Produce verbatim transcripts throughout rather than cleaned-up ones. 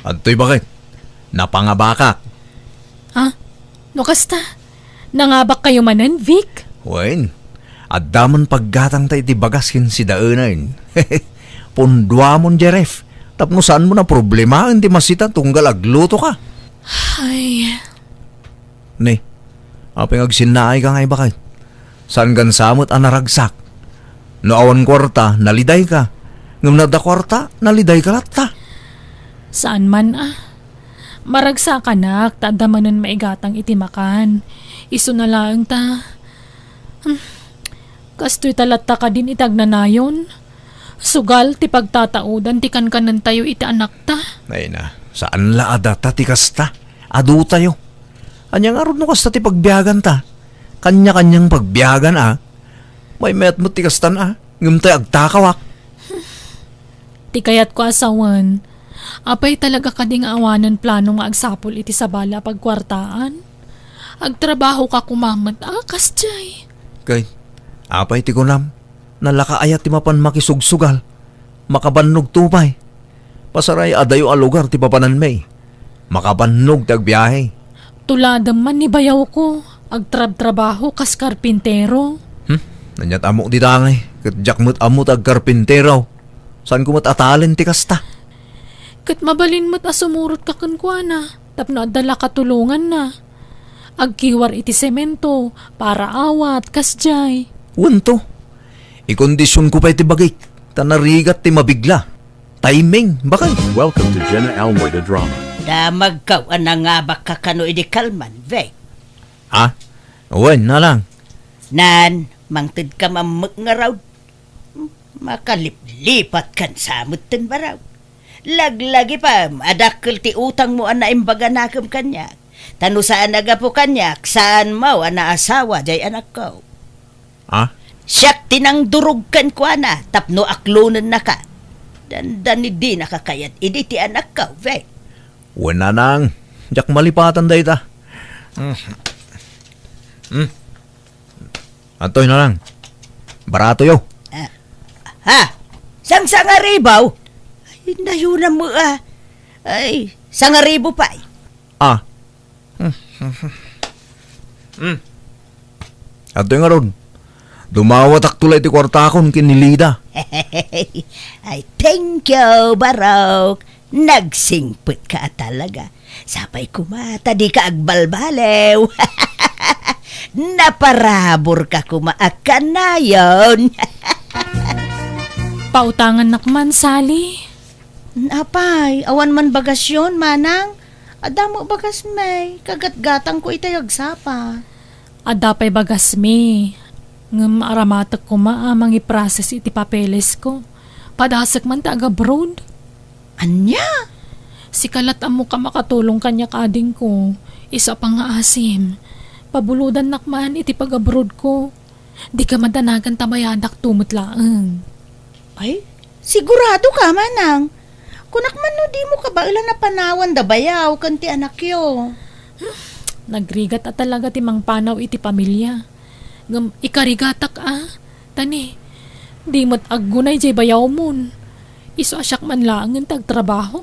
Adtoy baket. Napangabakak. Ah, no kasta, nangabak kayo manen, Vic? Wen, adda man paggatangta iti bagas ken sidaenen. Punduamon, Jeref. Tapno saanmo a problemaen ti masita tunggal agluto ka. Ay. Ne, apay nga agsinnaay ka nga ibaket? Saan gansa met a naragsak? No awan kuarta, naliday ka. Ngem no adda kuarta, naliday ka latta. Saan man a. Maragsakanak ta adda manen maigatang iti makan. Isuna laeng ta. Hmm. Kastoy ta latta kadin iti agnanayon. Sugal ti pagtataudan ti kankanentayo iti anakta. Ay na, saan la a data ti kasta. Adutayo. Ania ngarud no kasta ti pagbiaganta? Kanya-kanyang pagbiagan a. Maymayat met ti kastan a. Ngem tay agtakawak. Ti kayatko a sawen, apay talaga kadi nga awanen plano nga agsapul iti sabali a pagkuartaan? Agtrabaho ka koma met a, kasdiay. Kay, apay ti kunam? Nalaka aya ti mapan makisugsugal? Makabannog to pay. Pasaray adayo a lugar ti papananmi. Makabannog ti agbiahe. Tuladem man ni bayawko, agtrabtrabaho kas karpintero. Hmm? Aniat ammok dita ngay, ket diak met ammo ti agkarpintero. Saanko met a talent ti kasta? Ket mabalin met a sumurot ka kenkuana, tapno adda la katulonganna. Agkiwar iti semento, para awat, kasdiay. Wen to. Ikondisionko pay ti bagik, ta narigat ti mabigla. Timing, bakay. Welcome to Jenna Almoy the Drama. Damagkaw a nangabak ka kano idi kalman, Vic. Ha? Wen, nanang. Nan, mangted ka mammek ngarud. Makaliplipat kan sa met ten baraw. Laglagipem a dakkel ti utangmo a naimbaganakem kaniak. Ta no saan a gapu kaniak, saanmo a naasawa jay anakko. Ah? Siak ti nangdurog kenkuana tapno aklonennaka. Dandani dinaka kayat idi ti anakko, Vic. Wen, nanang, diak malipatan dayta. Mm. Mm. Adtoy, nanang. Baratoyo. Ah. Ha? Sangsangaribaw? Ay, nayunam mo, ah. Ay, sangaribo pay. Ah. Hmm. Adtoy ngarud. Dumawatakto la iti kuartakon ken ni Lida. Ay, thank you, Barok. Nagsingpet ka a talaga. Sapay koma ta di ka agbalbaliw. Naparabur ka koma a kanayon. Pautangannak man, Sally. Apay, awan man bagasyon, manang? Adda met bagasmi, kagatgatangko itay agsapa. Adda pay bagasmi, ngem aramatek koma a mangiprocess iti papelesko. Padasek man ti agabroad. Ania? Sika lat ammok a makatulong kaniak, adingko. Isu a pangngaasim. Pabulodannak man iti pagabroadko. Dika madanagan ta bayadakto met laeng. Ay, sigurado ka, manang? Kunak man no dimo kabaelan a panawan da bayaw ken ti anakyo. Nagrigat a talaga ti mangpanaw iti pamilya. Ngem ikarigatak a, tani, di met aggunay jay bayawmon. Isu a siak man laengen ti agtrabaho.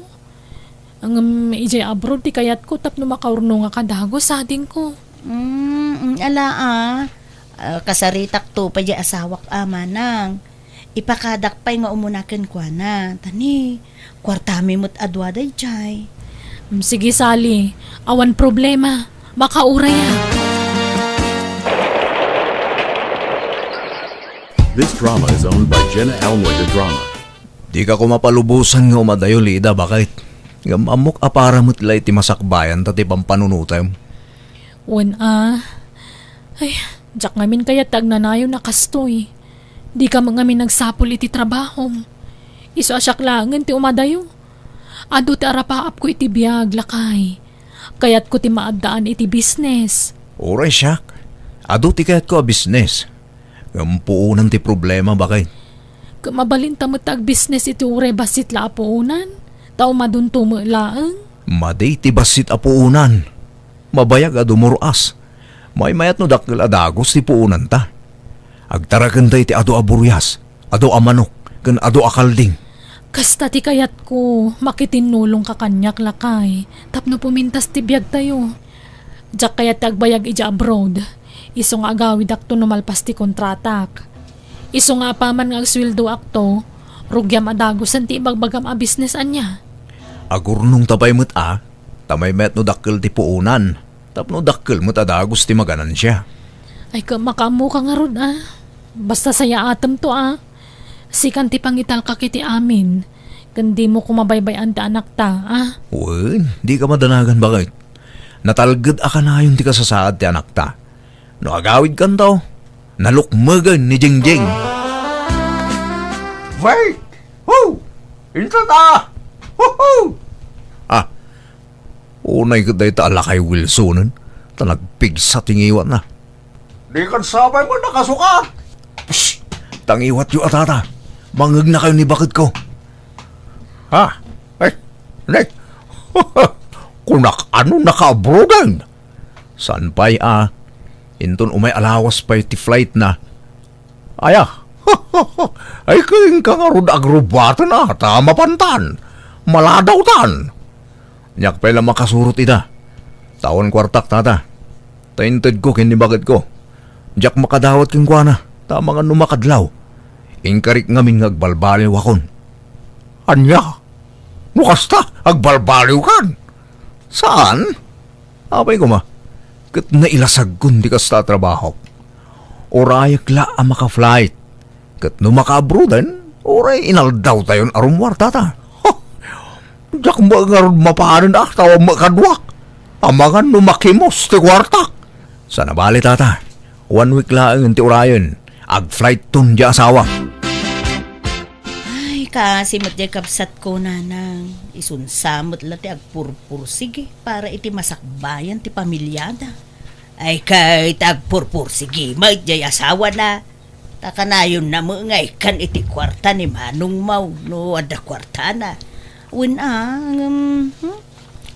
Ngem idiay abroad ti kayatko tapno makaurnongak a dagus, adingko. Mm, ala a. Ah, kasaritakto pay diay asawak a, manang. Ipakadak pay nga umuna kenkuana. Tani, kuartami met a dua daydiay. Mm, sige, Sally. Awan problema. Makauray a. This drama is owned by Jenna Almoy the Drama. Dika koma palubosan nga umadayo, Lida, baket? Ngem ammok a para met la iti masakbayan ta ti pampanunotem. Wen a. Ay, diak ngamin kayat ti agnanayon a kastoy. Dika met ngamin agsapul iti trabahom. Isu a siak laengen ti umadayo. Adu ti arapaapko iti biag, lakay. Kayatko ti maaddaan iti business. Uray siak. Adu ti kayatko a business. Ngem puonan ti problema, baket. Ket mabalinta met ti agbisnes iti uray bassit la a puonan, ta umadunto met laeng. Madi ti bassit a puonan. Mabayag a dumur-as. Maymayat no dakkel a dagus ti puonanta. Agtarakenda iti adu a burias, adu a manok, ken adu a kalding. Kasta ti kayatko, makitinnulongka kaniak, lakay, tapno pumintas ti biagtayo. Diak kayat ti agbayag idiay abroad, isu nga agawidakto no malpas ti kontratak. Isu nga apaman nga agsueldoakto, rugiam a dagusen ti ibagbagam a business ania. Agurnongta pay met a, ta maymayat no dakkel ti puonan, tapno dakkel met a dagus ti maganansia. Ay, ka, makaammoka ngarud a. Basta sayaatemto a. Sikan ti pangitalkak iti amin, ken dimo koma baybay-an ti anakta a. Wen, dika madanagan, baket. Natalged a kanayon ti kasasaad ti anakta. No agawidkanto, nalukmegen ni Jingjing. Wait! Ho! Inton a! Ho, ho! Ah, unay ket dayta a lakay Wilsonen, ta nagpigsa ti ngiwatna. Dikan sapay met a kasuka. Psst! Ta ngiwatyo a, tata. Mangegnakayo ni baketko. Ha? Ay, nay. Kunak, ano, nakaabroaden? Saan pay a, inton umay a lawas pay ti flightna. Aya. Ay, kenka ngarud agrubaten a, ta mapantan. Maladawtan. Diak pay la makasurot ida. Ta awan kuartak, tata. Ta intedko ken ni baketko. Diak makadawat kenkuana, ta amangan no makadlaw, inkarik ngamin nga agbalbaliwakon. Ania? No kasta, agbalbaliwkan? Saan? Apay koma, ket nailasagkon ti kasta a trabahok. Urayek la a maka-flight. Ket no makaabroaden, uray inaldawtayon a rummuar, tata. Diak met ngarud mapanen a, ta awan met kaduak. Amangan no makimos ti kuartak. Saan a bale, tata. One week laeng ti urayen. Ag-flightton diay asawa. Ay, kaasi met diay kabsatko, nanang. Isunsa met la ti agpurpursigi para iti masakbayan ti pamiliada. Ay, ket agpurpursigi met diay asawana. Ta kanayonna met nga ikkan iti kuarta ni manongmo no adda kuartana. Wen a, ngem, hmm?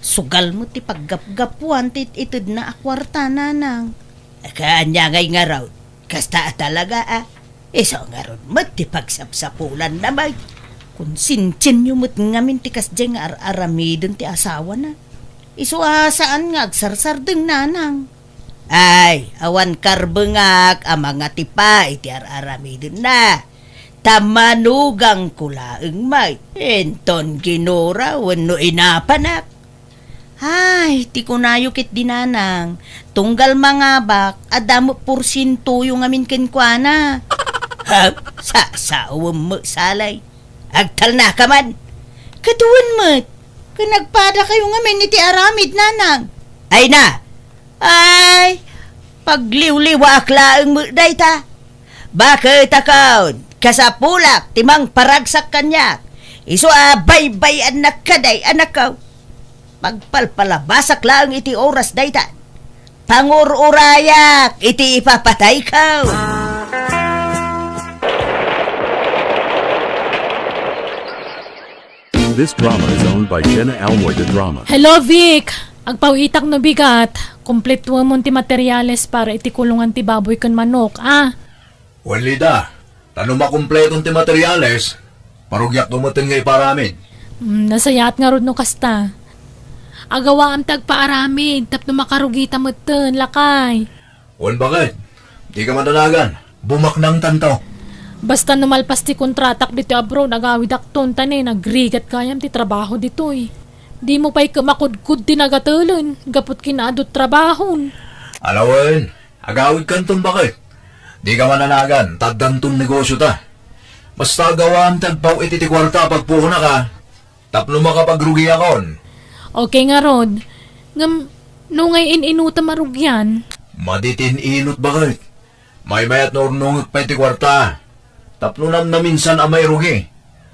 Sugal met ti paggapgapuan ti it-itedna a kuarta, nanang. Ket ania ngay ngarud? Kasta a talaga a. Isu ngarud met ti pagsapsapulanna, bay. Konsensianyo met ngamin ti kasdiay nga ar-aramiden ti asawana. Isu a saan nga agsarsardeng, nanang. Ay, awan karbengak a mangatipa iti ar-aramidenna. Ta manugangko laeng met. Inton ginura wenno inapanak. Ay, ti kunayo ketdi, nanang, tunggal mangabak, adda met porsientoyo ngamin kenkuana. Ha? Sasawem met, salay. Agtalnaka man. Ket wen met, ken agpadakayo ngamin iti aramid, nanang. Ay na! Ay, pagliwliwaak laeng met dayta. Baket a kon, kasapulak ti mangparagsak kaniak. Isu a baybay-annak kadi, anakko. Pagpalpalabasak laeng iti oras dayta. Pangur-urayak iti ipapatayko. This drama is owned by Jenna Almoy, the drama. Hello, Vic! Agpaw-itak no bigat. Kumpletuemon ti materiales para iti kulungan ti baboy ken manok, a? Wen, Lida, ta no makumpleton ti materiales, parugiakto metten nga iparamid. Mm, nasayaat ngarud no kasta. Agawaam ti agpaaramid tapno makarugita metten, lakay. Wen, baket, dika madanagan. Bumaknangtanto. Basta no malpas ti kontratak ditoy abroad, agawidakton, ta ne, nagrigat gayam ti trabaho ditoy. Dimo pay ket makudkod ti nagatelen, gapu ti kinaadu ti trabahon. Ala wen, agawidkanton, baket. Dika madanagan, ta addanton negosiota. Basta agawaam ti agpaw-it iti kuarta a pagpuonak a. Tapno makapagrugiakon. Okay ngarud. Ngem, no ngay in-inutam a rugian? Madi ti in-inot, baket. Maymayat no urnongek pay ti kuarta. Tapno namnaminsan a mairugi.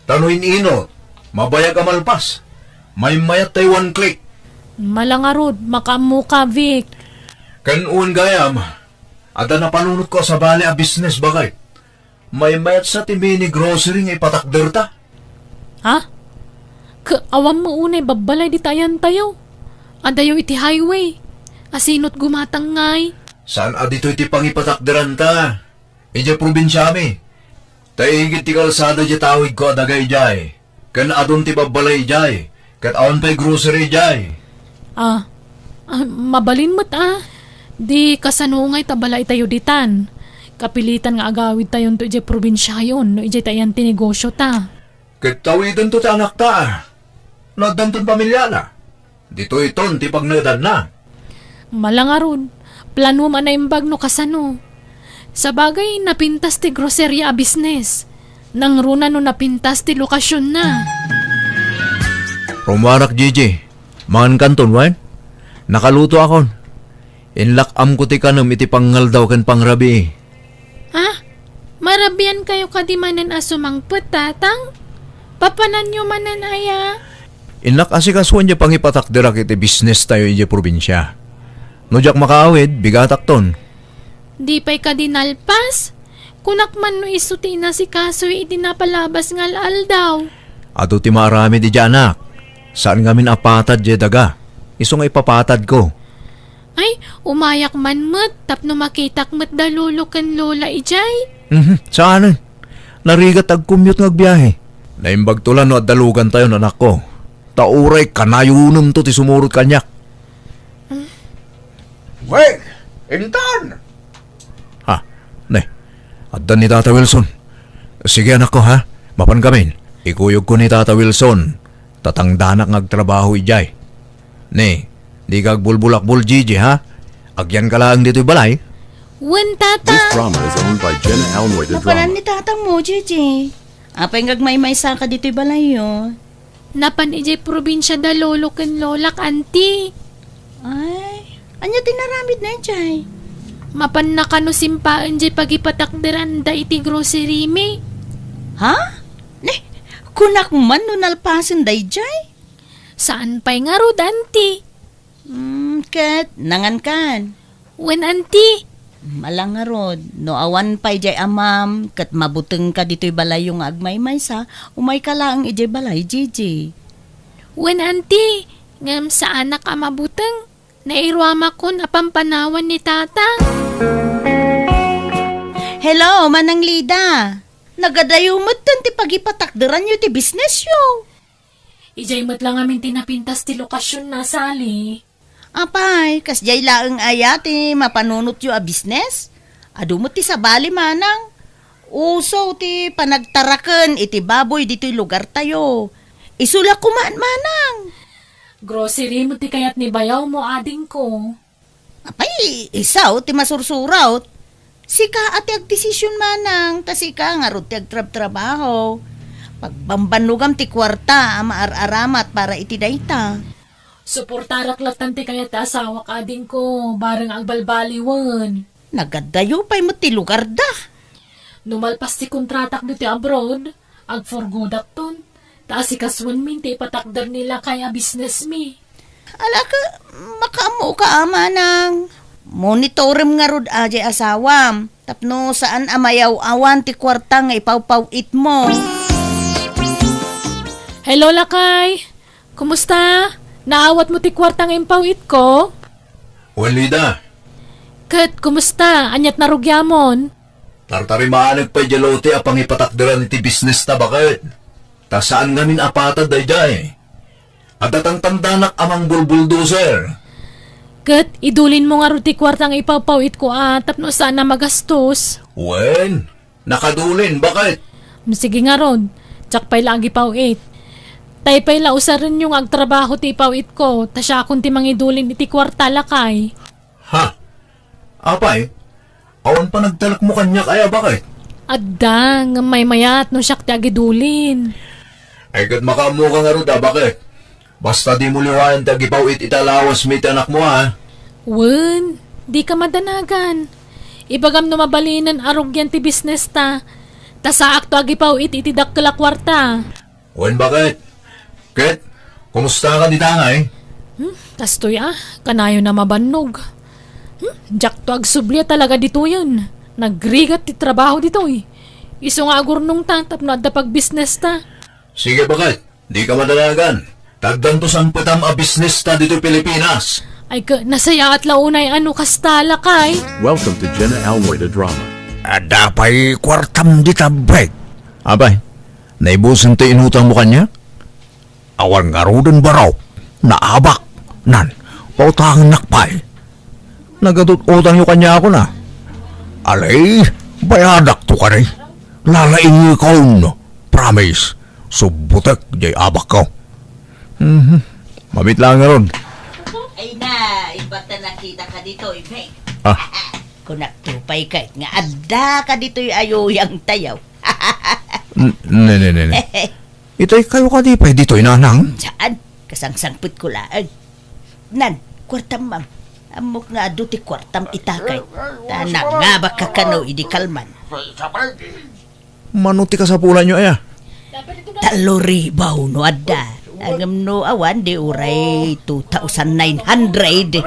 Ta no in-inot, mabayag a malpas. Maymayat tay one click. Mala ngarud, makaammoka, Vic. Ken wen gayam, adda napanunotko a sabali a business, baket. Maymayat sa ti mini grocery nga ipatakderta. Ha? Ka-, awan mo unay babbalay dita ayantayo. Adayo iti highway. Asinot gumatang ngay? Saan a ditoy ti pangipatakderanta? Idiay probinsiami. Ta igid ti kalsada diay tawidko a daga idiay. Ken adun ti babbalay idiay, ket awan pay grocery idiay. Ah, ah, mabalin met a. Di kasano ngay ta balay tayo ditan. Kapilitan nga agawid tayonto idiay probinsiayon no idiay ta iyan ti negosio ta. Ket tawidento ti anakta. No addanton pamiliana. Ditoyton ti pagnaedanna. Mala ngarud, planom a naimbag no kasano. Sabagay, napintas ti groceria a business. Nangruna no napintas ti lokasionna. Rumuarak, Gigi. Mangankanton, wen? Nakalutoakon. Inlak-amko ti kanem iti pangngaldaw ken pangrabii. Ha? Marabiankayo kadi manen a sumangpet, Tatang? Papananyo manen aya? Innak asikasuan ti pangipatakderak iti business tayo idiay probinsia. No diak makaawid, bigatakton. Di pay kadi nalpas? Kunak man no isu ti inasikasoy iti napalabas nga al-aldaw. Adu ti maaramid idiay anak. Saan ngamin a patad diay daga. Isu nga ipapatadko. Ay, umayak man met tapno makitak met da lolo ken lola idiay. Mhm, saanen. Narigat agkumyot nga agbiahe. Naimbagto la no adda lugantayon, anakko. Ta uray kanayonemto ti sumurot kaniak. Wek, intan! Ha, ne, adda ni Tata Wilson. Sige, anakko, ha? Mapan kamin. Ikuyogko ni Tata Wilson. Tatangdanak nga agtrabaho idiay. Ne, dika agbulbulakbol, Gigi, ha? Agyanka laeng ditoy balay. Wen, Tata. This drama is owned by Jenna Almoy de Napanan Drama. Ni tatang mo, Gigi. Apay nga agmaymaysa ka ditoy balayyo? Napan idiay probinsia da lolo ken lolak, anti. Ay, ania ti naramidna idiay? Mapanna kano simpaen diay pagipatakderanda iti grocery mi. Ha? Ne, kunak man no nalpasen daydiay? Saan pay ngarud, anti. Hmm, ket nangankan? Wen, anti. Mala ngarud, no awan pay diay amam ket mabutengka ditoy balayyo nga agmaymaysa, umayka laeng idiay balay, Gigi. Wen, anti, ngem saanak a mabuteng. Nairuamakon a pampanawan ni Tata. Hello, Manang Lida. Nagadayo metten ti pagipatakderanyo ti businessyo. Idiay met la ngamin ti napintas ti lokasionna, Sally. Apay, kasdiay laeng aya ti mapanunotyo a business? Adu met ti sabali, manang. Uso ti panagtaraken iti baboy ditoy lugartayo. Isu la koma, manang. Grocery met ti kayat ni bayawmo, adingko. Apay, isu ti masursurot. Sika a ti agdesision, manang, ta sika ngarud ti agtrabtrabaho. Pagbambannogam ti kuarta a maar-aramat para iti dayta. Suportarak lattan ti kayat ti asawak, adingko, bareng agbalbaliwen. Nagadayo pay met ti lugarda. No malpas ti kontratak ditoy abroad, agforgodakton, ta asikasuenmin ti ipatakder ni lakay a businessmi. Ala, ka, makaammoka a, manang. Monitorem ngarud a diay asawam, tapno saan a mayaw-awan ti kuarta nga ipawpaw-itmo. Hello, lakay. Kumusta? Naawatmo ti kuarta nga impaw-itko? Wen, Lida. Ket kumusta? Aniat narugiamon? Tartarimaaneg pay diay lote a pangipatakderan iti business ta, baket. Ta saan ngamin a patad daydiay. Adda tangtangdanak a mangbulbuldoser. Ket idulinmo ngarud ti kuarta nga ipawpaw-itko a tapno saan a magastos. Wen, nakadulin, baket. Sige ngarud, diak pay la agipaw-it. Tay pay la usarenyo nga agtrabaho ti ipaw-itko, ta siakon ti mangidulin iti kuarta, lakay. Ha? Apay, awan panagtalekmo kaniak aya, baket? Adda, ngem maymayat no siak ti agidulin. Ay, ket makaammoka ngarud a, baket? Basta dimo liwaen ti agipaw-it iti alawasmi iti anakmo, a? Wen, dika madanagan. Ibagam no mabalinen a rugian ti business ta, ta saakto agipaw-it iti dakkel a kuarta. Wen, baket? Ket, kumusta ka dita ngay? Hmm, kastoy a, kanayon a mabannog. Hmm, diakto agsubli a talaga ditoyen. Nagrigat ti trabaho ditoy. Isu nga agurnongta tapno adda pagbusiness ta. Sige, baket. Dika madanagan. Ta addanto sangpetam a business ta ditoy Pilipinas. Ay, ka, nasayaat la unay a no kasta, lakay. Welcome to Jenna Almoy the Drama. Adda pay kuartam dita, baket? Apay, naibusen ti inutangmo kaniak? Awan ngaruden baro, naabak, nan, pautangennak pay. Nagadut-utangyo kaniakon a. Alay, bayadakto kadi. Lalaingekon, promise. Subbotek jay abakko. Mhm. Mamit lang ngarud. Ay na, imbag ta nakitaka ditoy, Bek. Ah. Kunak to pay ket nga addaka ditoy a uyangtayo. N-, ne, ne, ne, ne. Itay kayo kadi pay ditoy, nanang? Saan? Kasangsangpetko laeng. Nan, kuartam, ma'am. Ammok nga adu ti kuartam ita kay ta nangabakka kano idi kalman. Mano ti kasapulanyo aya? Tallo ribu no adda. Ngem no awan, di uray two thousand nine hundred.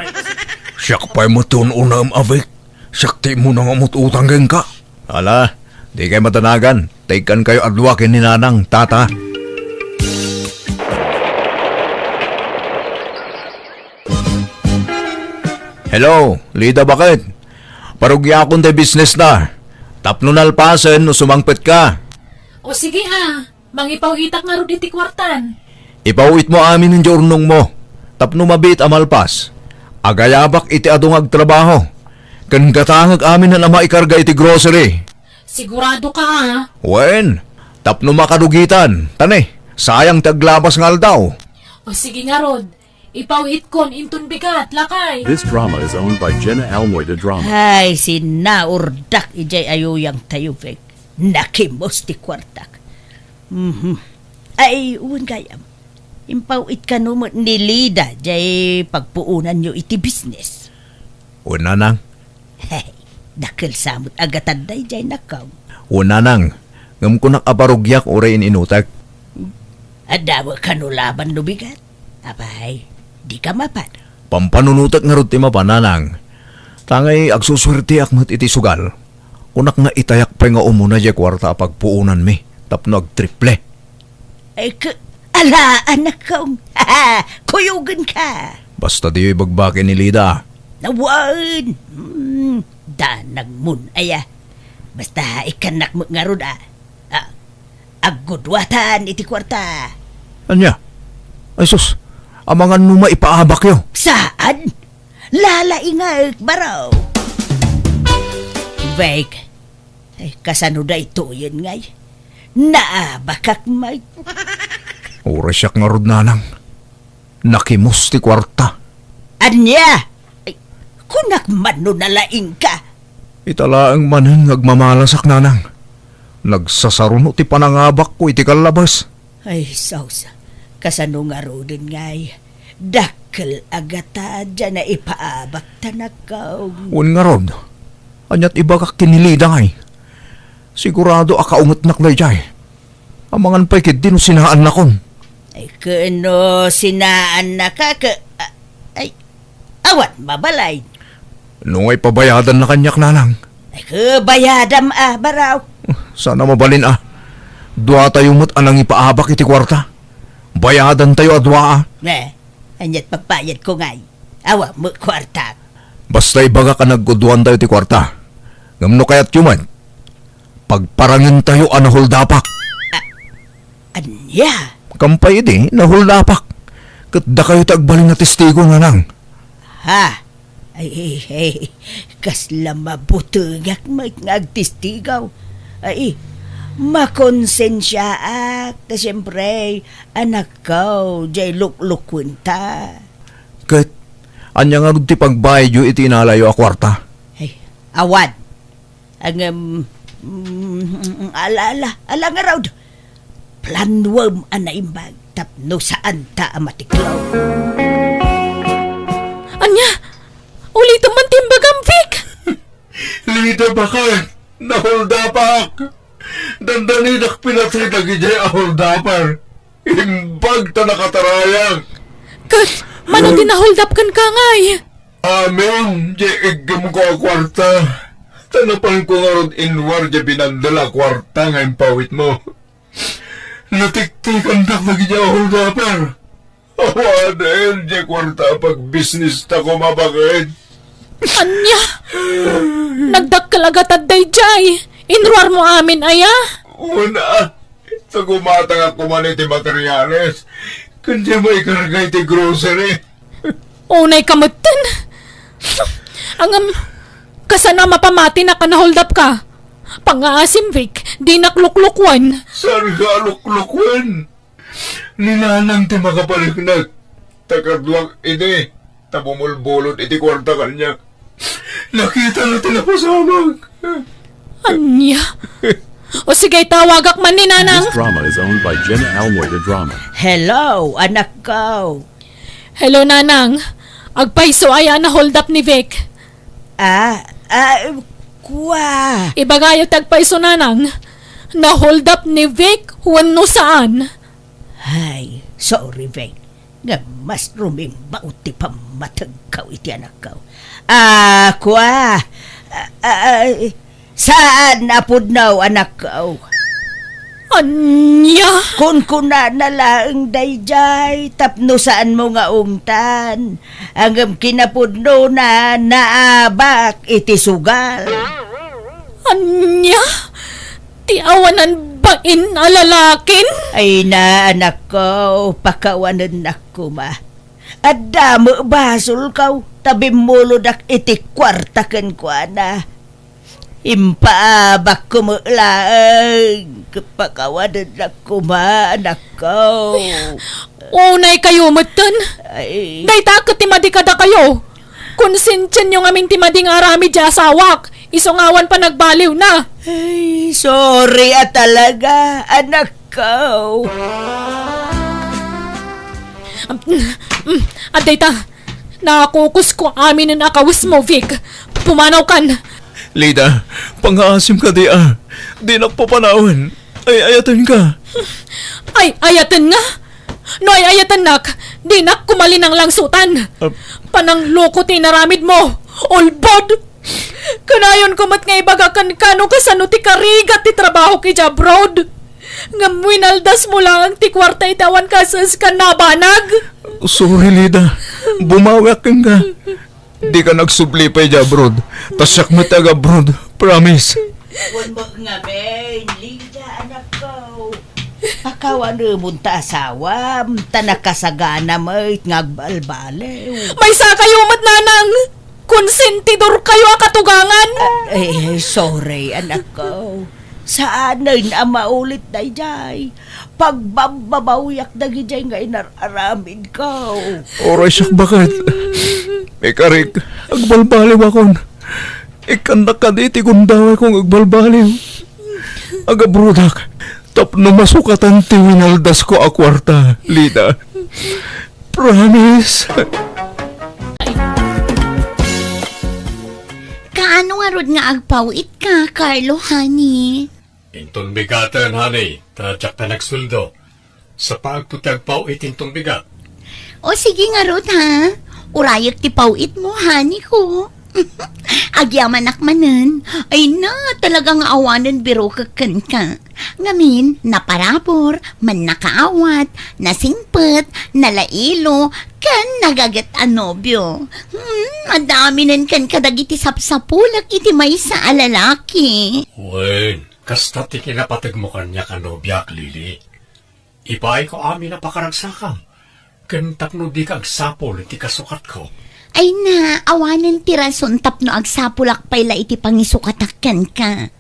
Siak pay met ti un-unam, Avik. Siak ti immuna nga umut-utang kenka. Ala, dikay madanagan. Taigkankayo a dua ken ni Nanang, Tata. Hello, Lida, baket? Parugiakon ti business na. Tapno nalpasen no sumangpet ka. O sige a, mangipaw-itak ngarud iti kuartan. Ipaw-itmo amin diay urnongmo. Tapno mabiit a malpas, agayabak iti adu nga agtrabaho. Ken gatangek amin a maikarga iti grocery. Sigurado ka a? Wen, tapno makadugitan. Tani, sayang ti aglabas nga aldaw. O sige ngarud, ipaw-itkon inton bigat, lakay. This drama is owned by Jenna Almoy de Drama. Ay, sinaurdak idiay a uyangtayo, Bek. Nakimos ti kuartak. Mhm. Ay, wen gayam. Impaw-it kano met ni Lida diay pagpuonanyo iti business. Wen, Nanang. Hey, dakkel sa met a gatad daydiay, nakkaw. Wen, Nanang. Ngem kunak a parugiak uray in-inutek. Adda met kano laban no bigat. Apay, dika mapan. Pampanunotek ngarud ti mapan, Nanang. Ta ngay agsusuerteak met iti sugal. Kunak nga itayak pay nga umuna diay kuarta a pagpuonanmi tapno agtriple. Ay, k-, ala, anakko. Kuyogenka. Basta diyo ibagbagi ni Lida. Awan. Hmm, danagmon aya. Basta ikkannak met ngarud a. Ah, agguduatan iti kuarta. Ania? Ay sus, amangan no maipaabakyo. Saan? Lalaingek, baro. Bek, ay, kasano daytoyen ngay? Naabakak met. Uray siak ngarud, Nanang. Nakimos ti kuarta. Ania? Ay, kunak man no nalaingka. Ita laeng manen nga agmamalasak, Nanang. Nagsasaruno ti panangabakko iti kallabas. Ay, sausa. Kasano ngaruden ngay? Dakkel a gatad diay naipaabak, tanakkaw. Wen ngarud, aniat ibagak ken ni Lida ngay? Sigurado a kaungetnak daydiay. Amangan pay ketdi no sinaannakon. Ay, ken no sinaannaka, ke-, a-, ay, awan mabalay. No nga ipabayadanna kaniak, Nanang. Ay, ke, bayadam a, baro. Saan a mabalin a. Duatayo met a nangipaabak iti kuarta. Bayadantayo a dua a. Ne, aniat pagbayadko ngay? Awan met kuartak. Basta ibagak a nagguduantayo ti kuarta. Ngem no kayatyo met, pagparangentayo a nahuldapak. A-, ania? Kampay idi, nahuldapak. Ket dakayo ti agbalin a testigo, Nanang. Ha? Ay, ay, ay, kasla mabutengak met nga agtestigo. Ay, makonsensiaak, ta siempre, anakko, diay luklukuenta. Ket, ania ngarud ti pagbayadyo iti inalayo a kuarta? Ay, awan. Ngem, mm, ala, ala, ala ngarud. Planuem a naimbag tapno saanta a matiklop. Ania? Ulitem man ti imbagam, Vic! Lida, baket, nahuldapak. Dandanidak pinatay dagidiay a holdaper. Imbag ta nakatarayak. Ket, mano ti nahuldap kenka ngay? Amin, diay iggemko a kuarta. Ta napanko ngarud inruar diay binandel a kuarta nga impawitmo. Natiktikandak dagidiay a holdaper. Awanen diay kuarta a pagbisnista koma, baket. Ania? Nagdakkel a gatad daydiay. Inruarmo amin aya? Wen a. Ta gumatangak koma iti materiales. Ken diay maikarga iti grocery. Unay ka metten. Ngem, kasano a mapamatinak a naholdapka? Pangngaasim, Vic, dinak luklukuen. Saanka a luklukuen? Ni Nanang ti makapaneknek. Ta kaduak idi ta bumulbulod iti kuarta kaniak. Nakitana ti napasamak. Ania? O sige, tawagak man ni Nanang. This drama is owned by Jenna Almoy, the drama. Hello, anakko. Hello, Nanang. Agpayso aya a naholdap ni Vic? Ah, ah, kua. Ibagayo ti agpayso, Nanang. Naholdap ni Vic wenno saan? Ay, sorry, Vic. Ngem mas rumimbaw ti pammategko iti anakko. Ah, kua. Ah, ah, saan a pudno, anakko. Ania? Kunkunana laeng daydiay tapno saanmo nga ungtan. Ngem kinapudnona, naabak iti sugal. Ania? Ti awanan bain a lalakin? Ay na, anakko, pakawanennak koma. Adda met basolko, ta bimmulodak iti kuarta kenkuana. Impaabakko met laeng, pakawanennak koma, anakko. Unay kayo metten. Ay. Dayta ket ti madi kadakayo. Konsensiaenyo ngamin ti madi nga aramid ti asawak, isu nga awan panagbaliwna. Ay, sorry a talaga, anakko. Am-, mm, adda ita, nakukusko aminen a kawesmo, Vic. Pumanawkan. Lida, pangngaasim kadi a. Dinak papanawen. Ay-ayatenka. Ay-ayatenna? No ay-ayatennak, dinak koma linanglangsutan. Ah. Panangloko ti inaramidmo. Ulbod! Kanayonko met nga ibaga kenka no kasano ti karigat ti trabahok idiay abroad. Ngem winaldasmo laeng ti kuarta iti awan kas-eskan a banag. Sorry, Lida. Bumawiak kenka. Dika agsubli pay idiay abroad. Ta siak met ti ag-abroad. Promise. Wen met ngamin, Lydia, anakko. Pakawanemon ta asawam, ta nakasagana met nga agbalbaliw. Maysakayo met, Nanang! Konsentidorkayo a katugangan! Ah, eh, sorry, anakko. Saanen a maulit daydiay. Pagbabbabawiak dagidiay nga inar-aramidko. Uray siak baket. Ikarik, agbalbaliwakon. Ikkannak kadi ti gundawayko nga agbalbaliw. Agabrodak tapno masukatan ti winaldasko a kuarta, Lida. Promise. Kaano ngarud nga agpaw-itka, Carlo, honey? Inton bigaten, honey, ta diak ta nagsueldo. Sapaagto ti agpaw-it inton bigat. O, sige ngarud, ha? Urayek ti paw-itmo, honey ko. Agyamanak manen. Ay na, talaga nga awanen birokek kenka. Ngamin, naparabur, mannakaawat, nasingpet, nalailo, ken nagaget a nobio. Hmm, adda aminen kenka dagiti sapsapulek iti maysa a lalaki. Wen, kasta ti kinapategmo kaniak a nobiak, Lily. Ibaayko amin a pakaragsakam, ken tapno dika agsapul iti kasukatko. Ay na, awanen ti rason tapno agsapulak pay la iti pangisukatak kenka.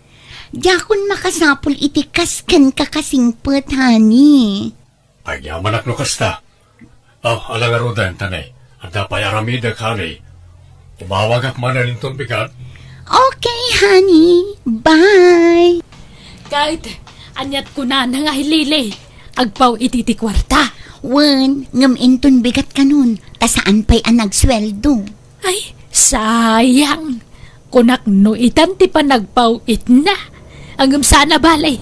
Diakon makasapul iti kas kenka kasingpet, honey. Agyamanak no kasta. Oh, ala ngaruden, tanay. Adda pay aramidek, honey. Umawagak manen inton bigat. Okay, honey. Bye. Ket, aniat kunana nga hi Lily? Agpaw-it iti kuarta. Wen, ngem inton bigat kanon, ta saan pay a nagsueldo. Ay, sayang. Kunak no itan ti panagpaw-itna. Ngem saan a bale.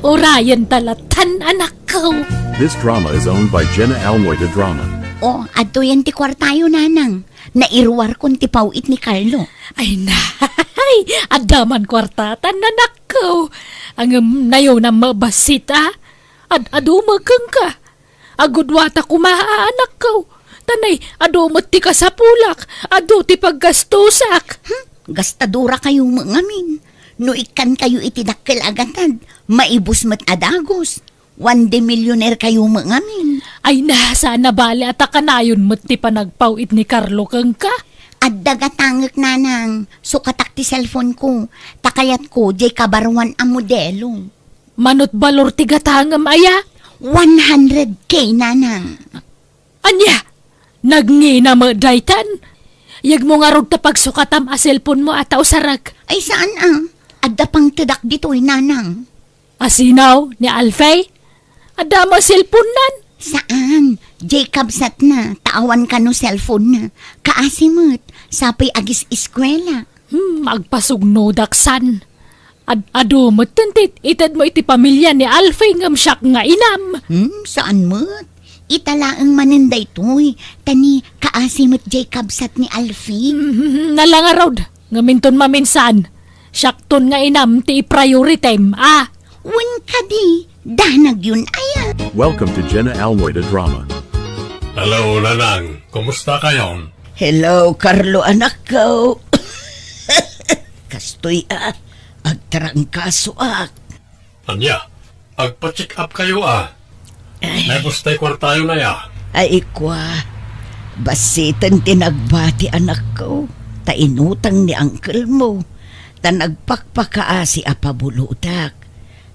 Urayen ta latan, anakko. This drama is owned by Jenna Almoy, the drama. Oh, adtoyen ti kuartayo, Nanang. Nairuarkon ti paw-it ni Carlo. Ay, nay, adda man kuartatan, anakko. Ngem nayonam mabassit, a? Ad-adu met kenka. Agudwata koma, anakko. Tanay, adu met ti kasapulak, adu ti paggastosak. Hmm? Gastadorakayo met ngamin. No ikkankayo iti dakkel a gatad, maibus met a dagus. One day millionaire kayo met ngamin. Ay na, saan a bale a ta kanayon met ti panagpaw-it ni Carlo kenka? Adda gatangek, nanang. Sukatak ti cellphone ko. Ta kayatko, diay kabaruan a modelo. Manut balor ti gatangem aya? One hundred K, nanang. Ania? Nagngina met daytan? Yegmo ngarud ta pagsukatam a cellphone mo a ta usarek. Ay, saan a. Adda pangtedak ditoy, nanang. Asino, ni Alfie? Adda mo cellphone nan? Saan. Diay kabsatna, ta awan kano cellphone na. Kaasi met, sapay agis-eskuela. Hmm, agpasugnodak san. Ad-, adu met ti it-, ited mo iti pamilya ni Alfie ngem siak nga inam. Hmm, saan met. Ita laeng manen daytoy, ta ni kaasi met diay kabsat ni Alfie. Hmm, nalangarod. Ngem inton maminsan, siakton nga inam ti i-prioritem, a? Wen kadi, danagyon aya. Welcome to Jenna Almoy the Drama. Hello, Nanang. Kumusta kayon? Hello, Carlo, anakko. Kastoy a, agtarangkasoak. Ania, agpa-check up kayo a. Ay. Naibus tay kwartayo na ya. Ay, ikwa, basiten ti nagbati anakko, ta inutang ni uncle mo, ta nagpakpakaasi a pabulodak,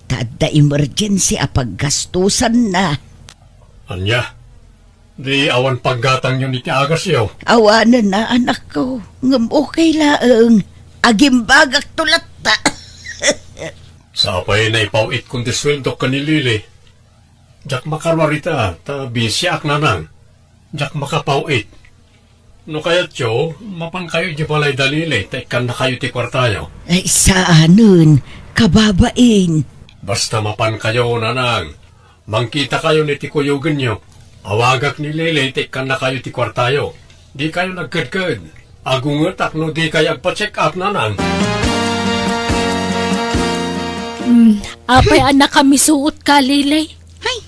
ta adda emergency a paggastusanna. Ania, di awan paggatangyon iti agasyo? Awanen na, anakko, ngem okay laeng. Agimbagakto latta. Sapay naipaw-itkon ti sueldok ken ni Lily. Diak makaruar ita, ta bisiak, Nanang. Diak makapaw-it. No kayatyo, mapan kayo iti balay da Lily, ta ikkanna kayo ti kwartayo. Ay, saanen, kababain. Basta mapan kayo, Nanang. Mangkita kayo iti kuyogenyo. Awagak ni Lily ta ikkanna kayo ti kuartayo. Di kayo nagkedked. Agungetak no di kayo agpa-check up, Nanang. Hmm, apay a nakamisuot ka, Lily? Hay,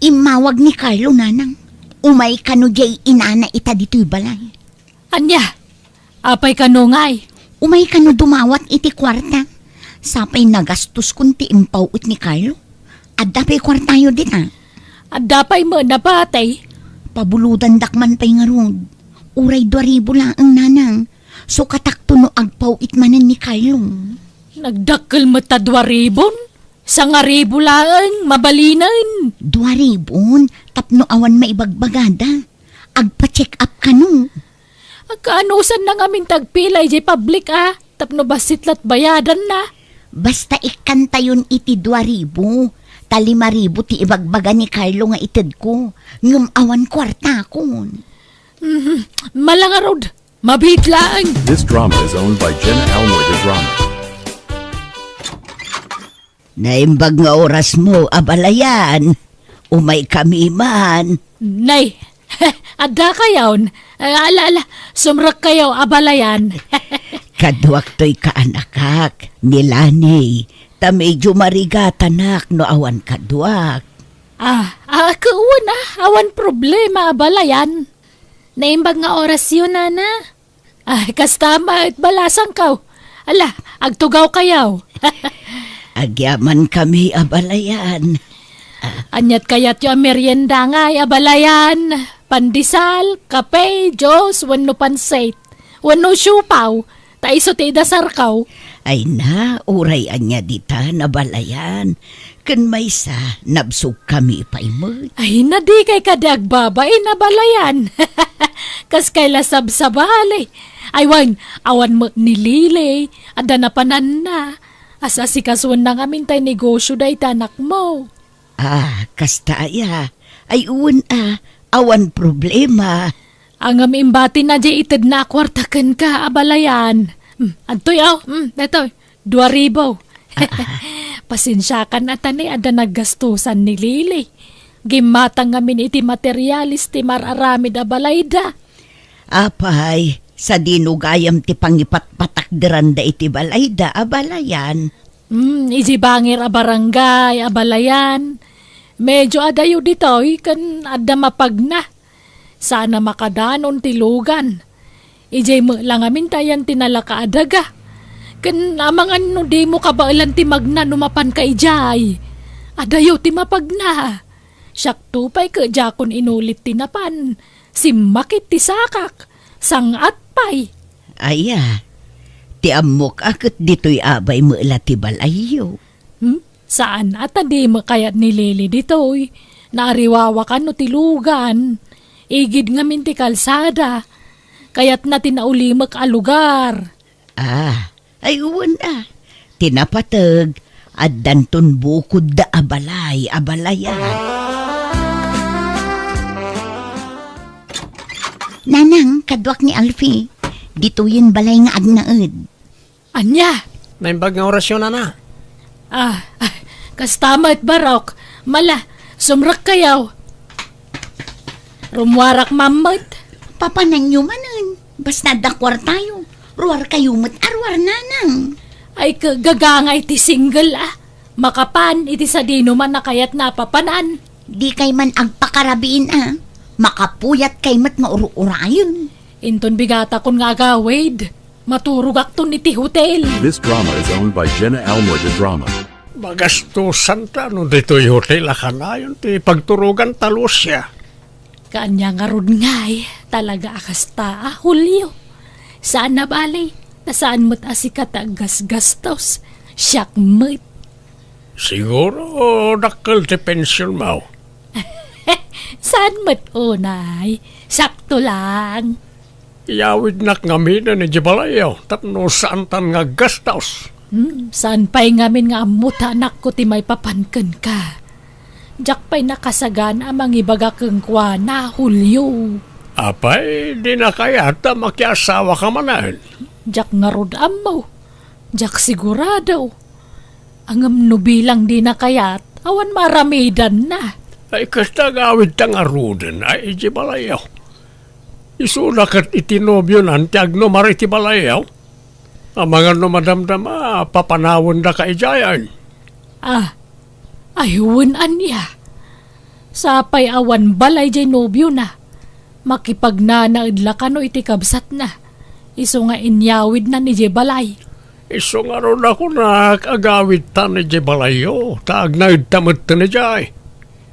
immawag ni Carlo, Nanang. Umay kano diay inana ita ditoy balay. Ania? Apay kano ngay? Umay kano dumawat iti kuarta. Sapay nagastoskon ti impaw-it ni Carlo. Adda pay kuartayo dita? Adda pay met napatay. Pabulodandak man pay ngarud. Uray dua ribu laeng, Nanang. Sukatakto no agpaw-it manen ni Carlo. Nagdakkel met ta dua ribun? Sangaribu laeng, mabalinen. Dua ribun, tapno awan maibagbagada. Agpa-check up kano. Agkaanusan na ngamin ti agpila idiay public a, tapno bassit la't bayadanna. Basta ikkantayon iti dua ribu, ta lima ribu ti ibagbaga ni Carlo nga itedko, ngem awan kuartakon. Mhm. Malangarud, mabiit laeng. This drama is owned by Jenna Almoy de Drama. Naimbag nga orasmo, abalayan. Umaykami man. Nay, adda kayon. Ala, ala, sumrekkayo, abalayan. Kaduak toy kaanakak, ni Lani. Ta medyo marigatanak no awan kaduak. Ah, ah, ket wen, ah, awan problema, abalayan. Naimbag nga orasyo, nana. Ah, kasta met, balasangko. Ala, agtugawkayo. Agyamankami, abalayan. Ania't kayatyo a merienda ngay, abalayan? Pandesal, kape, juice, wenno pansit? Wenno siopaw? Ta isu ti idasarko. Ay na, uray ania ditan, abalayan. Ken maysa, nabsogkami pay met. Ay, nadikay kadi agbabain, abalayan. Kaskay la sabsabali. Ay, wen, awan met ni Lily. Adda napananna. Asikasuenna ngamin tay negosio dayta anakmo. Ah, kasta aya. Ay, wen a, awan problema. Ngem imbatina diay itedna a kuarta kenka, abalayan. Hmm, adtoy, aw. Hmm, daytoy. Dua ribu. Pasensiakan a ta ni adda naggastusan ni Lily. Gimmatang ngamin iti materialis ti mar-aramid a balayda. Apay, sadino gayam ti pangipatpatakderanda iti balayda, abalayan? Hmm, iti bangir a barangay, abalayan. Medyo adayo ditoy ken adda mapagna. Saan a makadanon ti lugan. Idiay met la ngamin ta ayan ti nalaka a daga. Ken amangan no dimo kabaelan ti magna no mapanka idiay. Adayo ti mapagna. Siakto pay ket diakon inulit ti napan. Simmakit ti sakak. Sang-at pay. Aya, ti ammok a ket ditoy abay met la ti balayyo. Hmm? Saan a ta di met kayat ni Lily ditoy. Naariwawakan no ti lugan. Igid ngamin ti kalsada. Kayatna ti naulimek a lugar. Ah, ay wen a. Ti napateg, addanton bukodda a balay a balayan. Nanang, kaduak ni Alfie. Ditoyen balay nga agnaed. Ania? Naimbag nga orasyon, nana. Ah, ah, kasta met, Barok. Mala, sumrekkayo. Rummuarak mammet. Papananyo manen. Basta adda kuartayo. Ruarkayo met a ruar, nanang. Ay, ka-, gagangay ti single, ah. Makapan iti sadino man a kayatna a papanan. Dikay man agpakarabiin, ah. Makapuyatkay met nga ur-urayen. Inton bigatakon nga agawid, maturogakton iti hotel. This drama is owned by Jenna Almoy de Drama. Magastusanta no ditoy hotel a kanayon ti pagturoganta, Lucia. Kaanya ngarud ngay, talaga a kasta a, Julio. Saan a bale, ta saan met a sika ti aggasgastos. Siak met. Siguro, dakkel ti pensionmo. Saan met unay? Sakto lang. Iyawidnak ngaminen idiay balayyo tapno saantan nga aggastos. Hmm, saan pay ngamin nga ammo ta anakko ti maipapan kenka? Diak pay nakasagan a mangibaga kenkuana, Julio. Apay, dina kayat a makiasawaka manen? Diak ngarud ammo. Diak sigurado. Ngem no bilang dina kayat, awan maaramidanna. Ay, kasta agawidta ngaruden, ay, idiay balayyo. Isuna ket iti nobionan ti agnumar iti balayyo. Amangan no madamdama, papanawendaka idiayen. Ah, ay, wen ania. Sapay awan balay diay nobiona. Makipagnanaed la kano iti kabsatna. Isu nga inyawidna idiay balay. Isu ngarud a kunak, agawidtan idiay balayyo, ta agnaedta metten idiay.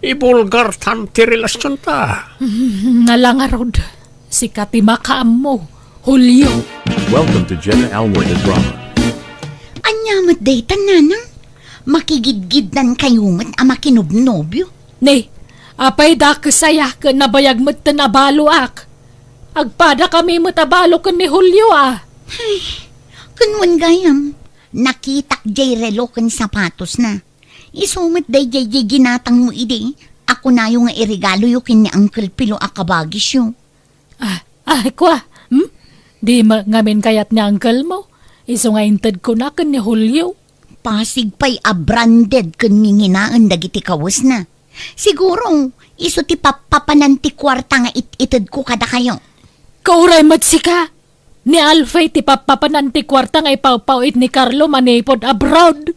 Ibulgartan ti relasionta. Nala ngarud, sika ti makaammo, Julio. Welcome to Jenna Almoy the Drama. Ania met dayta, nanang? Makigidgidnankayo met a makinobnobio? Ne, apay dakes aya ket nabayag metten a baloak? Agpadakami met a balo ken ni Julio a. Ay, ken wen gayam, nakitak diay relo ken sapatosna. Isu met daydiay diay ginatangmo idi a kunayo nga iregaloyo ken ni Uncle Pilo a kabagisyo. Ah, ah, kua, hmm? Di met ngamin kayat ni uncle mo? Isu nga intedkona ken ni Julio. Pasig pay a branded ken nginginaen dagiti kawesna. Siguro, isu ti pappapanan ti kuarta nga it-itedko kadakayo. Kauray met sika, ni Alfie ti pappapanan ti kuarta nga ipawpawit ni Carlo manipud abroad.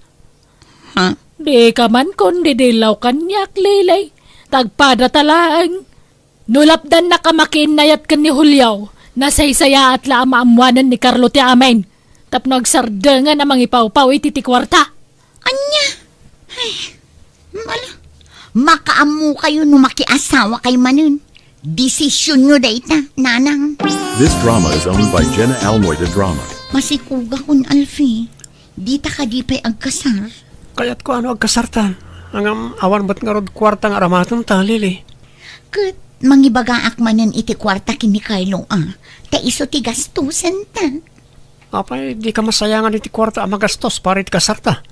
Ha? Dika man kon didillaw kaniak, Lily. Ta agpadata laeng. No lapdannaka makiinnayat ken ni Julio, nasaysayaat la a maammoanen ni Carlo ti amin. Tapno agsardengen a mangipawpawit iti kuarta. Ania? Ay, ala, makaammokayo no makiasawakay manen. Desisionyo dayta, nanang. This drama is owned by Jenna Almoy the Drama. Masikogakon, Alfie. Dita kadi pay agkasar? Kayatko a no agkasartan. Ngem awan met ngarud kuarta nga aramatenta, Lily. Ket mangibagaak manen iti kuarta ken ni Carlo a, ta isu ti gastusenta. Apay, dika masayangan iti kuarta a magastos para iti kasarta.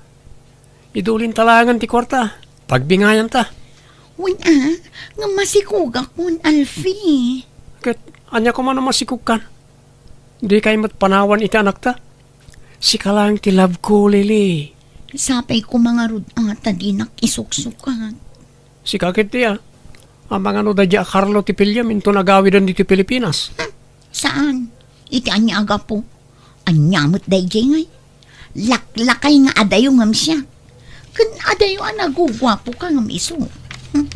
Idulinta laengen ti kuarta. Pagbingayanta. Wen a, ngem masikogakon, Alfie. Ket ania koma no masikogkan? Dikay met panawan iti anakta? Sika laeng ti love ko, Lily. Sapay koma ngarud a ta dinak isuksukat. Sika ketdi a. Amangan no daydiay a Carlo ti piliem inton agawiden ditoy Pilipinas. Hmm, saan? Iti ania a gapu? Ania met daydiay ngay? Laklakay nga adayo ngem siak. Ken adayo a naguguapoka ngem isu. Hmm?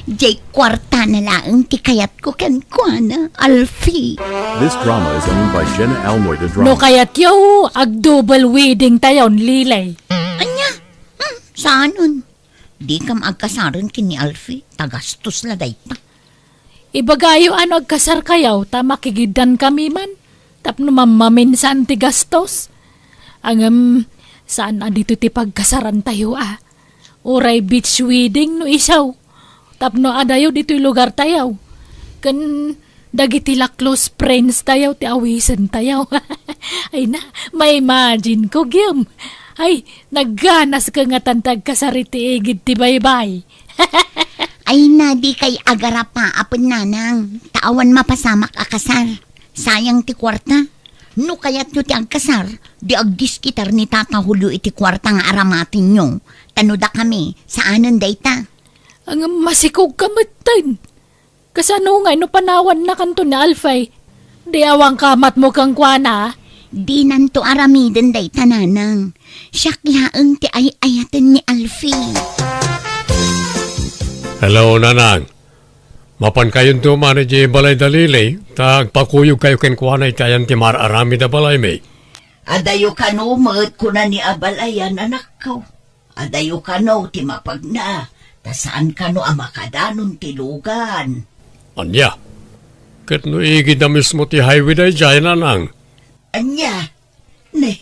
Diay kuartana laeng ti kayatko kenkuana, Alfie. This drama is owned by Jenna Almoy the Drama. No kayatyo, ag-double wedding tayon, Lily. Ania? Hmm, saanen? Dikam agkasaren ken ni Alfie, ta gastos la dayta. Ibagayo a no agkasarkayo ta makigiddankami man, tapno mammaminsan ti gastos. Ngem, saan a ditoy ti pagkasarantayo a. Uray beach wedding no isu. Tapno adayo ditoy lugartayo. Ken dagiti la close friendstayo ti awisentayo. Ay na, ma-imagine ko, Gem. Ay, nagganas ka nga tan ti agkasar iti igid ti baybay. Ay na, dikay agarapa, apo nanang. Ta awan mapasamak a kasar. Sayang ti kuarta. No kayatyo ti agkasar, di agdiskitar ni Tata Julio iti kuarta nga aramatenyo. Ta no dakami, saanen dayta. Ngem masikog ka metten. Kasano ngay no panawannakanto ni Alfie? Di awan kamatmo kenkuana? Dinanto aramiden dayta, nanang. Siak laeng ti ay-ayaten ni Alfie. Hello, nanang. Mapankayonto man idiay balayda Lily, ta agpakuyogkayo kenkuana iti ayan ti mar-aramid a balaymi. Adayo kano met, kuna ni Abalayan, anakko. Adayo kano ti mapagna, ta saan kano a makadanon ti lugan. Ania? Ket no igid a mismo ti highway daydiay, nanang? Ania? Ne,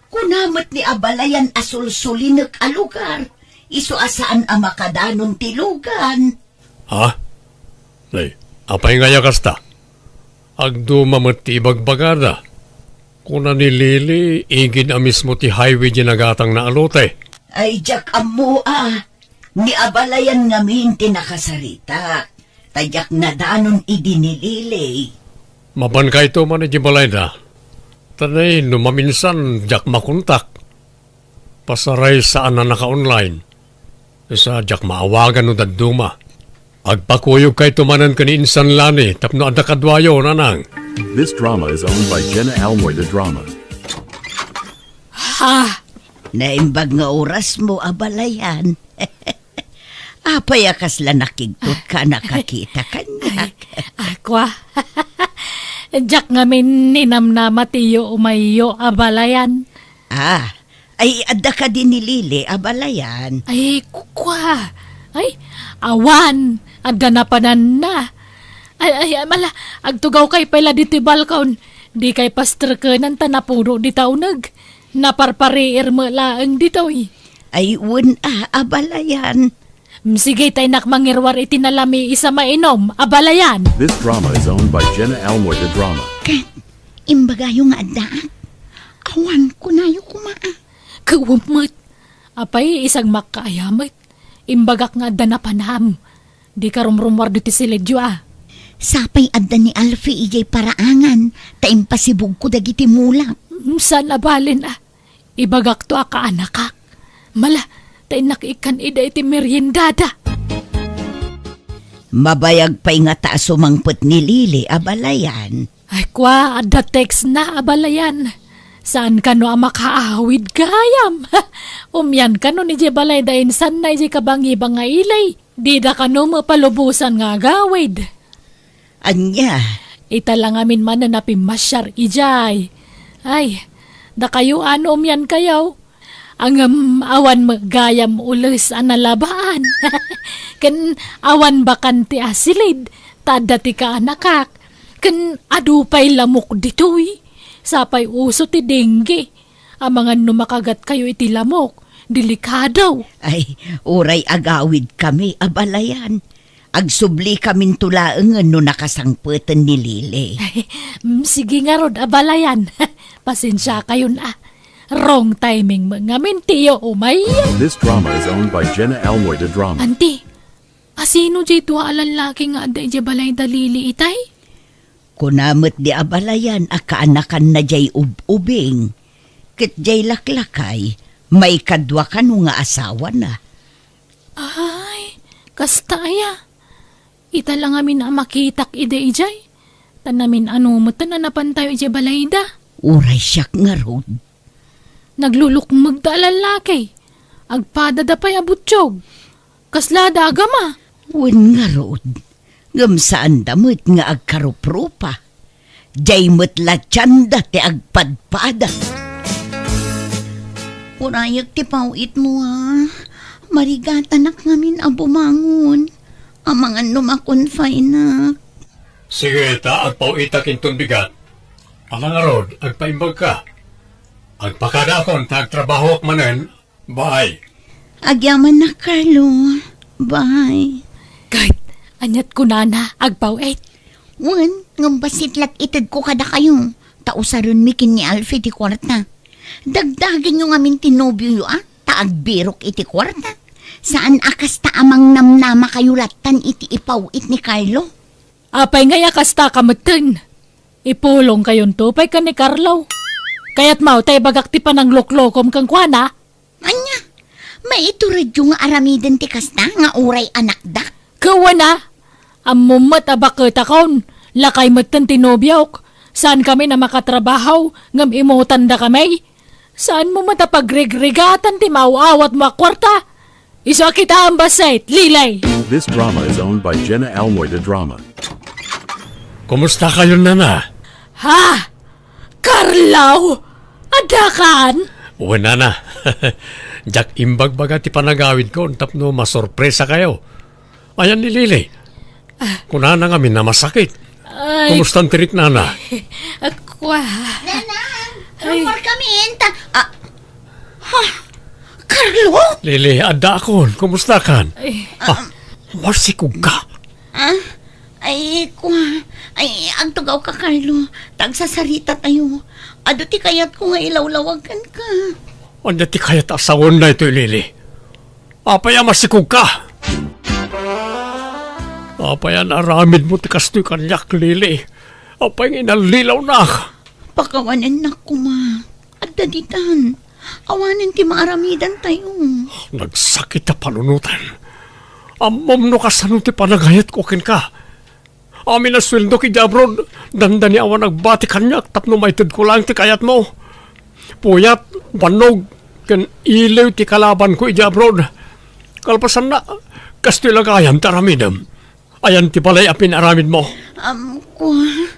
kuna met ni Abalayan a sulsulinek a lugar, isu a saan a makadanon ti lugan. Ha? Nay, apay nga aya kasta? Agduma met ti ibagbagada. Kuna ni Lily, igid a mismo ti highway di nagatangna a lote. Ay, diak ammo a. Ni Abalayan ngamin ti nakasaritak. Ta diak nadanon idi ni Lily. Mapankayto man iti balayda. Ta nay, no maminsan, diak makontak. Pasaray saan a naka-online. Sa diak maawagan no dadduma. Agpakuyogkayto manen ken ni Insan Lani tapno adda kaduayo, nanang. This drama is owned by Jenna Almoy de Drama. Ha? Naimbag nga orasmo, Abalayan. Apay a kasla nakigtot ka, nakakita kaniak? Ay, kua. Diak ngamin ninamnama ti iyo umayyo, Abalayan. Ah, ay, adda kadi ni Lily, Abalayan? Ay, kua. Ay, awan. Adda napananna. Ay, ay, ay, mala, agtugawkay pay la ditoy balkon. Dikay pasterkenan ta napuno dita uneg. Naparpariir met laeng ditoy. Ay, wen a, Abalayan. Mm, sige, ta innak mangiruar iti nalami isa mainom, Abalayan. This drama is owned by Jenna Almoy de Drama. Ket, imbagayo nga addaak. Awan, kunayo koma a. Kawem met. Apay, isag makkaaya met. Imbagak nga adda napanam. Dika rumrumuar ditoy siledyo a. Sapay adda ni Alfie idiay paraangan, ta impasibugko dagiti mulak. Mm, saan a balen a. Ibagakto a kaanakak. Mala, ta innak ikkan ida iti meriendada. Mabayag pay ngata a sumangpet ni Lily, Abalayan. Ay, kua, adda text na, Abalayan. Saan kano a makaawid gayam? Umian kano idiay balayda insan na idiay kabangibang nga ili. Dida kano mapalubosan nga agawid. Ania? Ita la ngamin manen a pimmasiar idiay. Ay, dakayo a no umiankayo. Ngem awan met gayam ules a nalabaan. Ken awan bakante a silid, ta adda ti kaanakak. Ken adu pay lamok ditoy. Sapay uso ti dengue. Amangan no makagatkayo iti lamok, delikado. Ay, uray agawidkami, Abalayan. Agsubli kaminto laengen no nakasangpeten ni Lily. Mm, sige ngarud, Abalayan. Pasensiakayon a. Wrong timing met ngamin ti iyo umay. This drama is owned by Jenna Almoy de Drama. Anti, asino diay dua a lallaki nga adda idiay balayda Lily itay? Kuna met di Abalayan a kaanakanna diay ub-ubing, ket diay laklakay, maikadua kano nga asawana. Ay, kasta aya. Ita la ngamin a makitak idi idiay. Ta namin-ano metten a napantayo idiay balayda. Uray siak ngarud. Naglulukmegda a lallaki. Agpadada pay a butiog. Kaslada a gama. Wen ngarud, ngem saanda met nga agkaruprupa. Diay met la tianda ti agpadpada. Urayek ti paw-itmo, a. Marigatanak ngamin a bumangon. Amangan no makonfineak. Sige, ta agpaw-itak inton bigat. Ala ngarud, agpaimbagka. Agpakadaakon ta agtrabahoak manen. Bye. Agyamannak, Carlo. Bye. Ket, aniat kunana, agpaw-it? Wen, ngem bassit la't itedko kadakayo, ta usarenmi ken ni Alfie ti kuarta. Dagdagenyo ngamin ti nobioyo, a, ta agbirok iti kuarta. Saan a kasta a mangnamnamakayo lattan iti ipaw-it ni Carlo. Apay ngay a kasta ka metten? Ipulongkayonto pay ken ni Carlo. Kayatmo ta ibagak ti panangluklokom kenkuana? Ania? Maituredyo nga aramiden ti kasta nga uray anakda? Kawana, ammom met a baketakon, lakay metten ti nobiok. Saankami a makatrabaho, ngem imutandakami. Saanmo met a pagrigrigaten ti maaw-awatmo a kuarta. Isu a kitaem bassit, Lily. This drama is owned by Jenna Almoy de Drama. Kumustakayon, nana? Ha? Carlo? Addakan? Wen, nana. Diak imbagbaga ti panagawidko tapno masorpresakayo. Ayan ni Lily. Ah. Kunana ngamin a masakit. Ay. Kumustan ti riknana? Kua. Nanang, Ay. Rumor kami, enta. Ah, ha? Carlo? Lily, addaakon. Kumustakan? Ay. Ah, masikog ka? Ah, ay, kua. Ay, agtugawka, Carlo. Tagsasarita tayo. Adu ti kayatko nga ilawlawag kenka. Ania ti kayat a sawen daytoy, Lily? Apay a masikog ka? Apay a naaramidmo ti kastoy kaniak, Lily? Apay nga inallilawnak? Pakawanennak koma. Adda ditan. Awanen ti maaramidantayo. Nagsakit a panunoten. Ammom no kasano ti panagayatko kenka. Amin a sueldok idiay abroad, dandani awan agbati kaniak tapno maitedko laeng ti kayatmo. Puyat, bannog, ken iliw ti kalabanko idiay abroad. Kalpasanna, kastoy la gayam ti aramidem. Ayan ti balay a pinaramidmo. Am, kua,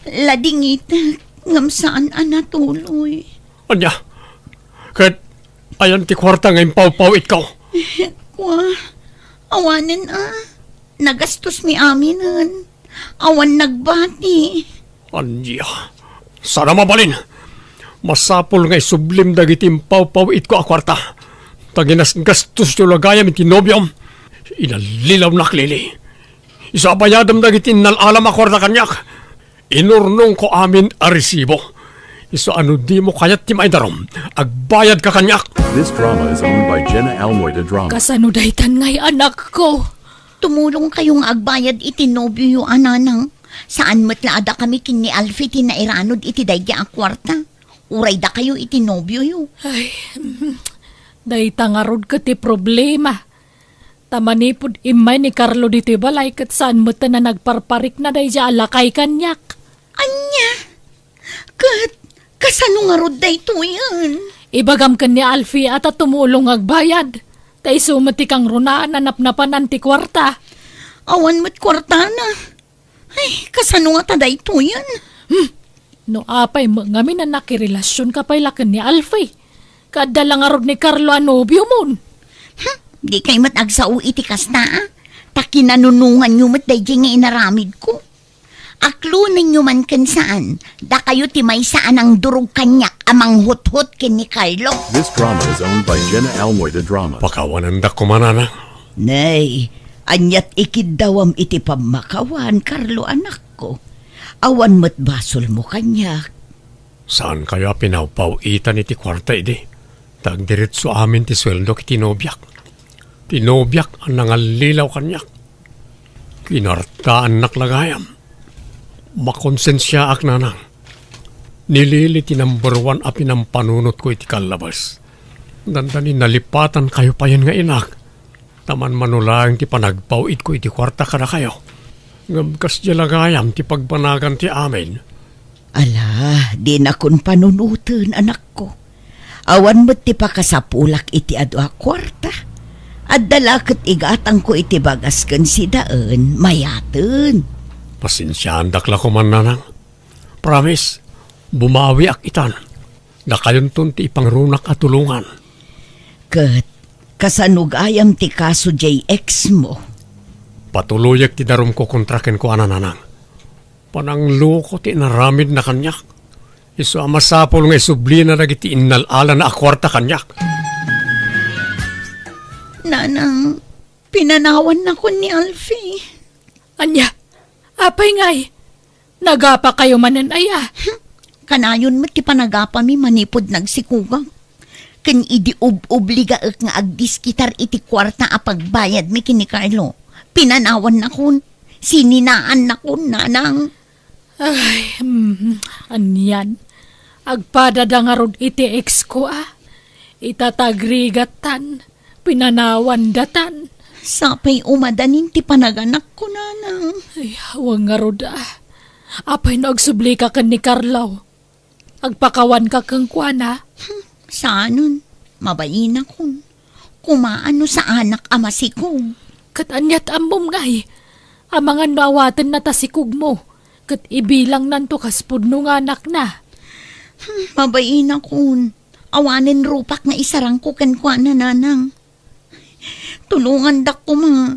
ladingitek, ngem saan a natuloy. Ania? Ket ayan ti kuarta nga impawpaw-itko? Kua, awanen a. Nagastosmi aminen. Awan nagbati. Ania? Saan a mabalin. Masapul nga isublim dagiti impawpaw-itko a kuarta. Ta ginasgastosyo la gayam iti nobiom. Inallilawnak, Lily. Isu a bayadem dagiti innal-alam a kuarta kaniak. Inurnongko amin a resibo. Isu a no dimo kayat ti maidarum, agbayadka kaniak. This drama is owned by Jenna Almoy de Drama. Kasano daytan ngay, anakko? Tumulongkayo nga agbayad iti nobioyo a nanang. Saan met la a dakami ken ni Alfie ti nairanud iti daydi a kuarta. Uray dakayo iti nobioyo. Ay, dayta ngarud ket ti problema. Ta manipud immay ni Carlo ditoy balay ket saan met a nagparparikna daydi a lakay kaniak. Ania? Ket kasano ngarud daytoyen? Ibagam ken ni Alfie a ta tumulong nga agbayad. Ta isu met ti kangrunaan a napnapanan ti kuarta. Awan met kuartana. Ay, kasano ngata daytoyen? Hmm. No apay met ngamin a nakirelasionka pay la ken ni Alfie. Ket adda la ngarud ni Carlo a nobiomon. Hmm, dikay met agsao iti kasta, a? Ta kinanunonganyo met daydi nga inaramidko. Aklonenyo man ken saan, dakayo ti maysa a nangdurog kaniak a manghuthot ken ni Carlo. This drama is owned by Jenna Almoy de Drama. Pakawanendak koma, nanang. Nay, aniat ikiddawam iti pammakawan, Carlo, anakko? Awan met basolmo kaniak. Saankayo a pinawpaw-itan iti kuarta idi? Ta agdiretso amin ti sueldok iti nobiak. Ti nobiak a nangallilaw kaniak. Kinartaannak la gayam. Makonsensiaak, nanang. Ni Lily ti number one a pinampanunotko iti kallabas. Dandani nalipatankayo payen nga inak. Ta manmano laeng ti panagpaw-itko iti kuarta kadakayo. Ngem kasdiay la gayam ti pagbanagan ti amin. Ala, dinakon panunoten, anakko. Awan met ti pakasapulak iti adu a kuarta. Adda la ket igatangko iti bagas ken sidaen, mayaten. Pasensiaandak la koma, nanang. Promise, bumawiak itan. Dakayonton ti ipangrunak a tulongan. Ket Kasano gayam ti kaso jay ex mo? Patuloyek ti darumko kontra kenkuana, Nanang. Panangloko ti inaramidna kaniak. Isu a masapul nga isublina dagiti innal-alana a kuarta kaniak. Nanang, pinanawannakon ni Alfie. Ania? Apay ngay? Nagapakayo manen aya? Hmm, kanayon met ti panagapami manipud nagsikogak. Ken idi ub-obligaek nga agdiskitar iti kuarta a pagbayadmi ken ni Carlo, pinanawannakon, sininaannakon, Nanang. Ay, mm, anian. Agpadada ngarud iti ex ko, a. Ita tagrigattan, pinanawandatan. Sapay umadanin ti panaganakko, Nanang. Ay, awan ngarud, a. Apay no agsublika ken ni Carlo? Agpakawanka kenkuana? Hmm, saanen. Mabainakon. Kumaan no saanak a masikog. Ket aniat ammom ngay? Amangan no awatenna ta sikogmo, ket ibilangnanto kas pudno nga anakna. Hmm, mabainakon. Awanen rupak nga isarangko kenkuana, Nanang. Tulongandak koma.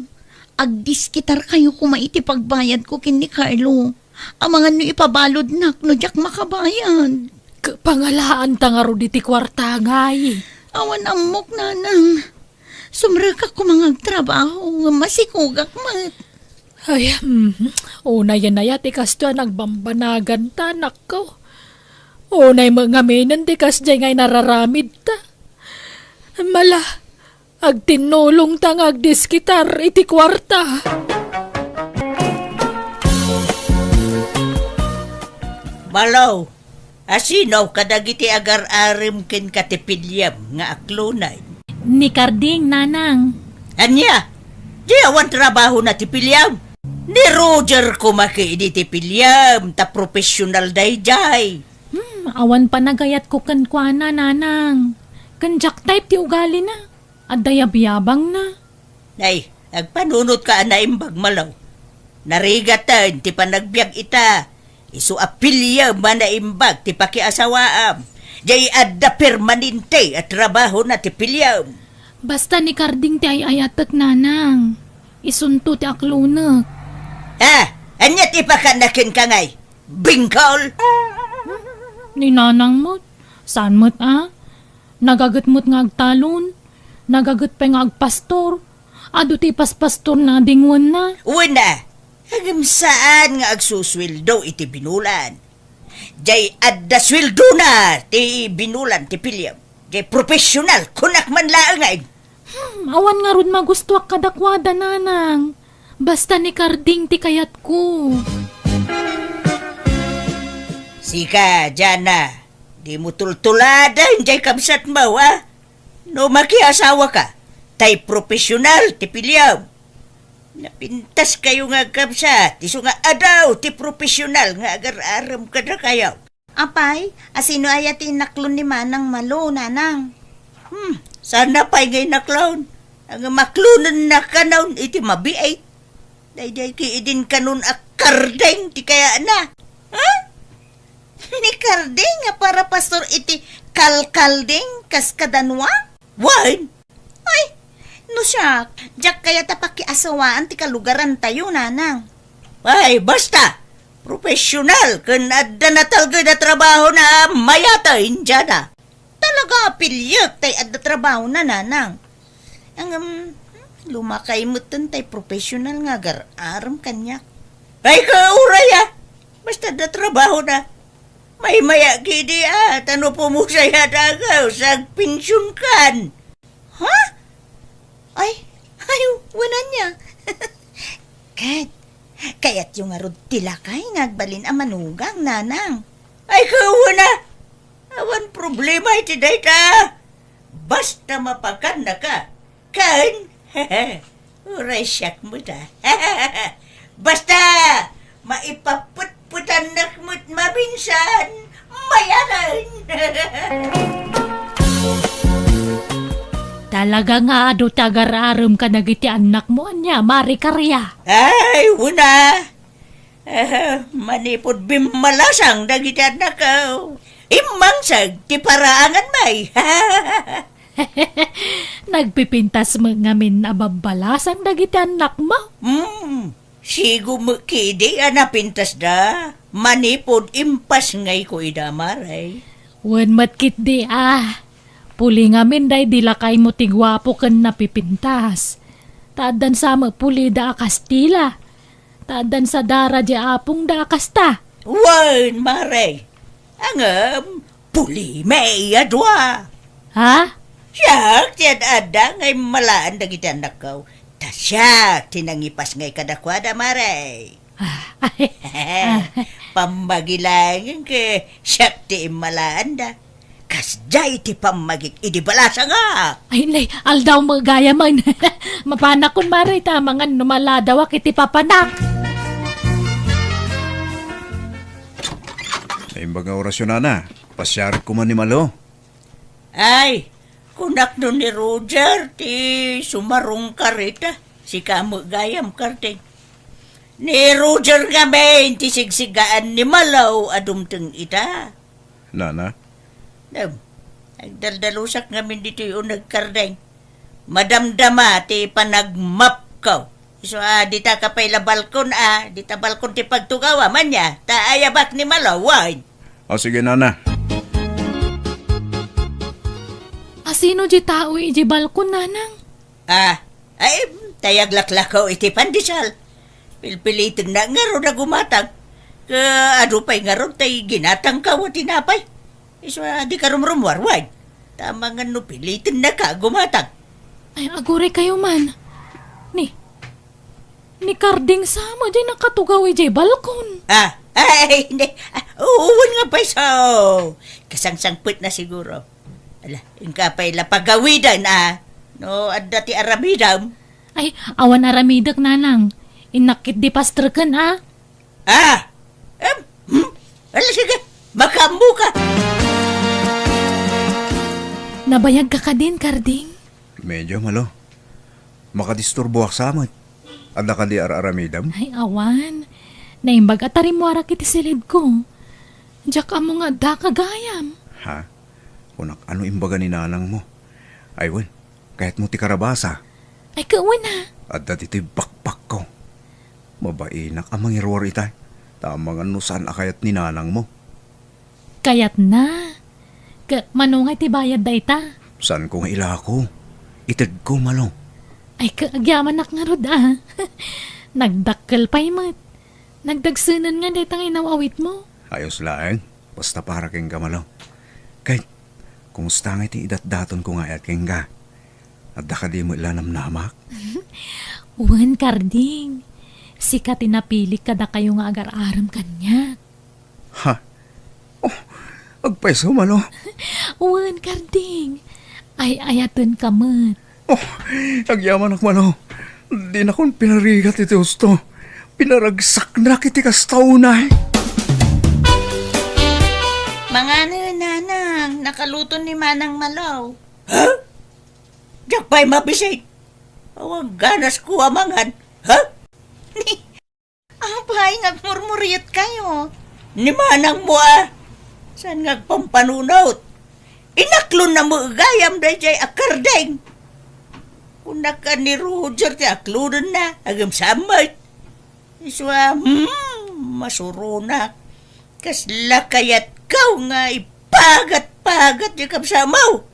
Agdiskitarkayo koma iti pagbayadko ken ni Carlo. Amangan no ipabaludnak no diak makabayad. Ka-, pangalaanta ngarud iti kuarta ngay? Awan ammok, Nanang. Sumrekak koma nga agtrabaho, ngem masikogak met. Ay, mm, unayen aya ti kastoy a nagbambanaganta, anakko. Unay met ngaminen ti kasdiay nga inararamidta. Mala, agtinnulongta nga agdiskitar iti kuarta. Malo, asino kadagiti agar-arem kenka ti piliem nga aklonen? Ni Carding, Nanang. Ania? Di awan trabahona ti piliem? Ni Roger koma ketdi ti piliem, ta professional daydiay. Hmm, awan panagayatko kenkuana, Nanang. Ken diak type ti ugalina. Adda yabyabangna. Nay, agpanunotka a naimbag, Malo. Narigaten ti panagbiag ita. Isu a piliem a naimbag ti pakiasawaam. Jay adda permanente a trabahona ti piliem. Basta ni Carding ti ay-ayatek, Nanang. Isunto ti aklonek. Ha? Ania ti pakanaken ka ngay? Bingkol? Ni Nanang met, saan met a? Nagaget met nga agtalon, nagaget pay nga agpastor. Adu ti ipaspastorna a dingwenna. Wen a, ngem saan nga agsusueldo iti binulan. Jay adda sueldona ti binulan ti piliem. Jay professional, kunak man laengen. Hmm, awan ngarud magustuak kadakuada, Nanang. Basta ni Carding ti kayatko. Sika, Jana, dimo tultuladen jay kabsatmo, a? No makiasawaka, tay professional ti piliem. Napintaskayo nga agkabsat, isu nga adu ti professional nga agar-arem kadakayo. Apay, asino aya ti inaklon ni Manang Malo, Nanang? Hmm, saan pay nga inaklon? Ang maklonenna kanon iti mabiit. Daydiay ketdin kanon a Carding ti kayatna. Ha? Ni Carding nga para pastor iti Kalkalding kas kadanua? Wen. Ay, no siak, diak kayat a pakiasawaan ti kalugarantayo, Nanang. Ay, basta! Professional ken adda natalged a trabahona a mayat a Indiana. Talaga a piliek tay adda trabahona, Nanang. Ngem, lumakay metten tay professional nga agar-arem kaniak. Ay, kauray a! Basta adda trabahona. Maymaya ketdi a, ta no pumusay a dagaw, sagpensionkan. Ha? Ay, ay, wen ania. Ket, kayatyo ngarud ti lakay nga agbalin a manugang, Nanang? Ay, wen a. Awan problema iti dayta. Basta mapakannaka. Ken, uray siak met a. Basta, maipapetpetannak met maminsan, mayaten. Talaga nga adu ti agar-arem kadagiti annakmo, ania, Mari Karia? Ay, wen a. Ah, manipud bimmalasang dagiti annakko. Immangseg ti paraangan, may. Nagpipintas met ngamin a babbalasang dagiti annakmo? Hmm, sigo met ketdi a napintasda, manipud impasngayko ida, Mare. Wen met ketdi a, puli ngamin daydi lakaymo ti guapo ken napipintas. Ta addan sa met pulida a Kastila. Ta addan sa dara di apongda a kasta. Wen, Mare. Ngem, pulimi a dua. Ha? Siak ti ad-adda nga immalaan dagiti annakko. Ta siak ti nangipasngay kadakuada, Mare. Ah, ah. Pammagi laeng ket siak ti immalaanda. Kasdiay ti pammagik idi balasangak. Ay, nay, aldaw met gayamen. Mapanakon, Mare, ta amangan no maladawak iti papanak. Naimbag nga orasyo, nana. Pasiarek koma ni Malo. Ay, kunak no ni Roger ti sumarungkar ita. Sika met gayam, Karding. Ni Roger ngamin ti sigsigaan ni Malo a dumteng ita. Nana? Dem, agdaldalusak ngamin ditoy uneg, Karding. Madamdama ti panagmapko. Isu a, dita ka pay la balkon a, dita balkon ti pagtugawa, mania, ta ayabak ni Malo, wen. O, sige, nana. Asino di tao iti balkon, nanang? Ah, ay, tay aglaklakaw iti pandesal. Pilpilitenna ngarud a gumatang. Ket adu pay ngarud tay ginatangko a tinapay. Isu a, dika rumrumuar, wen. Ta amangan no pilitennaka a gumatang. Ay, aguraykayo man. Ni, ni Karding sa met diay nakatugaw idiay balkon. Ah, ay, hindi. Ah, wen nga pay so. Kasangsangpetna siguro. Ala, inka pay la pagawiden, a. No adda ti aramidem. Ay, awan aramidek, nanang. Innak ketdi pastreken, a. Ah! Em, hmm? Ala, sige, makaammoka. Nabayagka kadin, Karding? Medyo, Malo. Makadisturboak sa met. Adda kadi ar-aramidem? Ay, awan. Naimbag a tarimmuarak iti silidko. Diak ammo nga addaka gayam. Ha? Kunak, ano imbaga ni nanangmo? Ay, wen, kayatmo ti karabasa? Ay, ket wen a. Adda ditoy bakbakko. Mabainak a mangiruar ita. Ta amangan no saan a kayat ni nanangmo. Kayatna. Ket mano ngay ti bayad dayta? Saanko nga ilako. Itedko, Malo. Ay, ket agyamanak ngarud, a. Nagdakkel pay met. Nagdagsenen nga dayta nga inaw-awitmo. Ayos laeng. Basta para kenka, Malo. Ket, kumusta ngay ti idatdatonko nga ayat kenka? Adda kadi met la namnamak? Wen, Karding. Sika ti napilik kadakayo nga agar-arem kaniak. Ha? Oh, agpayso, Malo? Wen, Karding. Ay-ayatenka met. Oh, agyamanak, Malo. Dinakon pinarigat iti husto. Pinaragsaknak iti kasta unay. Manganen, nanang, nakaluto ni Manang Malo. Ha? Diak pay mabisit. Awan ganasko a mangan. Ha? Apay, nagmurmuriotkayo? Ni manangmo a. Saan nga agpampanunot? Inaklonna met gayam daydiay a Karding. Kunak a ni Roger ti aklonenna, agem sa met. Isu a, hmm, masuronak. Kasla kayatko nga ipagat-pagat ti kabsatmo.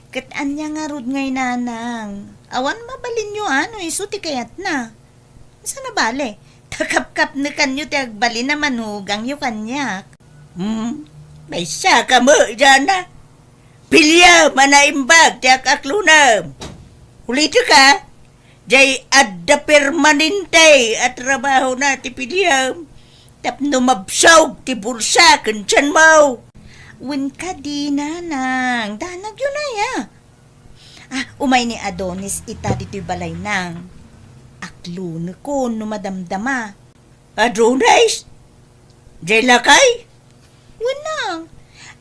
Ket ania ngarud ngay, nanang? Awan mabalinyo a no isu ti kayatna. Saan a bale, ta kapkapnekanyo ti agbalin a manugangyo kaniak. Hmm, maysa ka met, Jana. Piliam a naimbag ti ak-aklonem. Ulitek a, diay adda permanente a trabahona ti piliam tapno mabsog ti bulsa ken tianmo. Wen kadi, nanang, danagyo nay a. Ah, umay ni Adonis ita ditoy balay, nang. Aklonekon no madamdama. Adonis? Diay lakay? Wen, nang.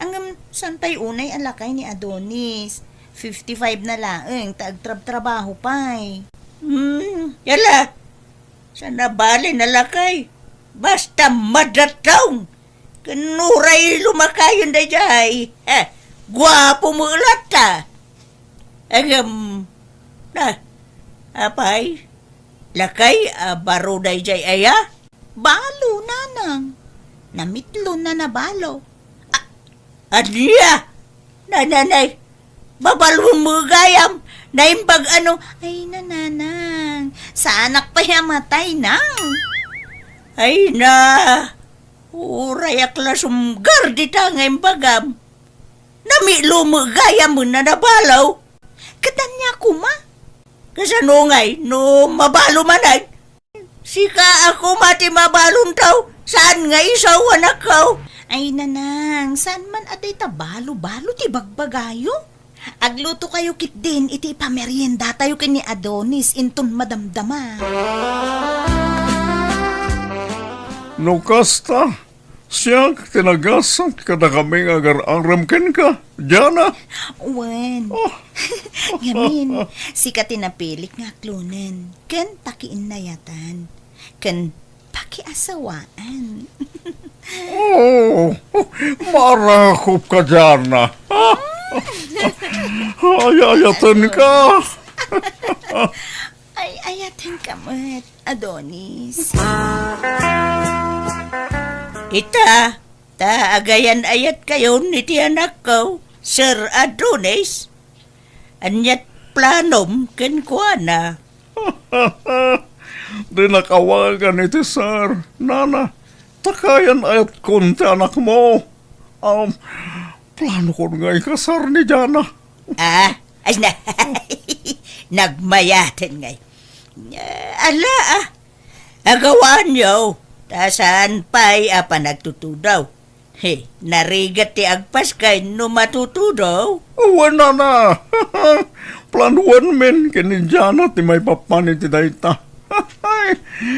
Ngem saan pay unay a lakay ni Adonis? Fifty-five na laeng ta agtrabtrabaho pay. Hmm, yala. Saan a bale a lakay? Basta madatong. Ken uray lumakayon daydiay. Heh, guapo met latta. Agam, na, apay, lakay a baro daydiay aya? Balo, nanang. Namitlon a nabalo. A-, ania? Nananay, babalon met gayam. Naimbag ano? Ay, nananang, saanak pay a matay, nang. Ay na, urayak la sumgar dita nga imbagam. Namitlon met gayam a nabalo. Ket ania koma? Kasano ngay no mabalo manen? Sika a koma ti mabalon tao, saan nga isu a anakko? Ay, nanang, saan man a dayta balo-balo ti bagbagayo? Aglutokayo ketdin iti ipameriendatayo ken ni Adonis inton madamdama. No kasta, siak ti nagasat kadakami nga agar-arem kenka, Diana. Wen. Oh. Ngamin, sika ti napilik nga aklonen ken pakiinnayatan ken pakiasawaan. Oh, marakop ka, Diana. Ay-ayatenka. Ay-ayatenka met, Adonis. Ita, ta agayan-ayatkayon iti anakko, Sir Adonis. Aniat planom kenkuana? Dinak awagan iti sir, nana, ta kayan-ayatkon ti anakmo. Um, planokon nga ikasar ni Diana. Ah, ay na. Nagmayaten ngay. Ah, ala, ah. Agawaanyo, ta saan pay a panagtutudaw. He, narigat ti agpaskay no matutudaw. Wen, nana. Planoenmin ken ni Diana ti maipapan iti dayta.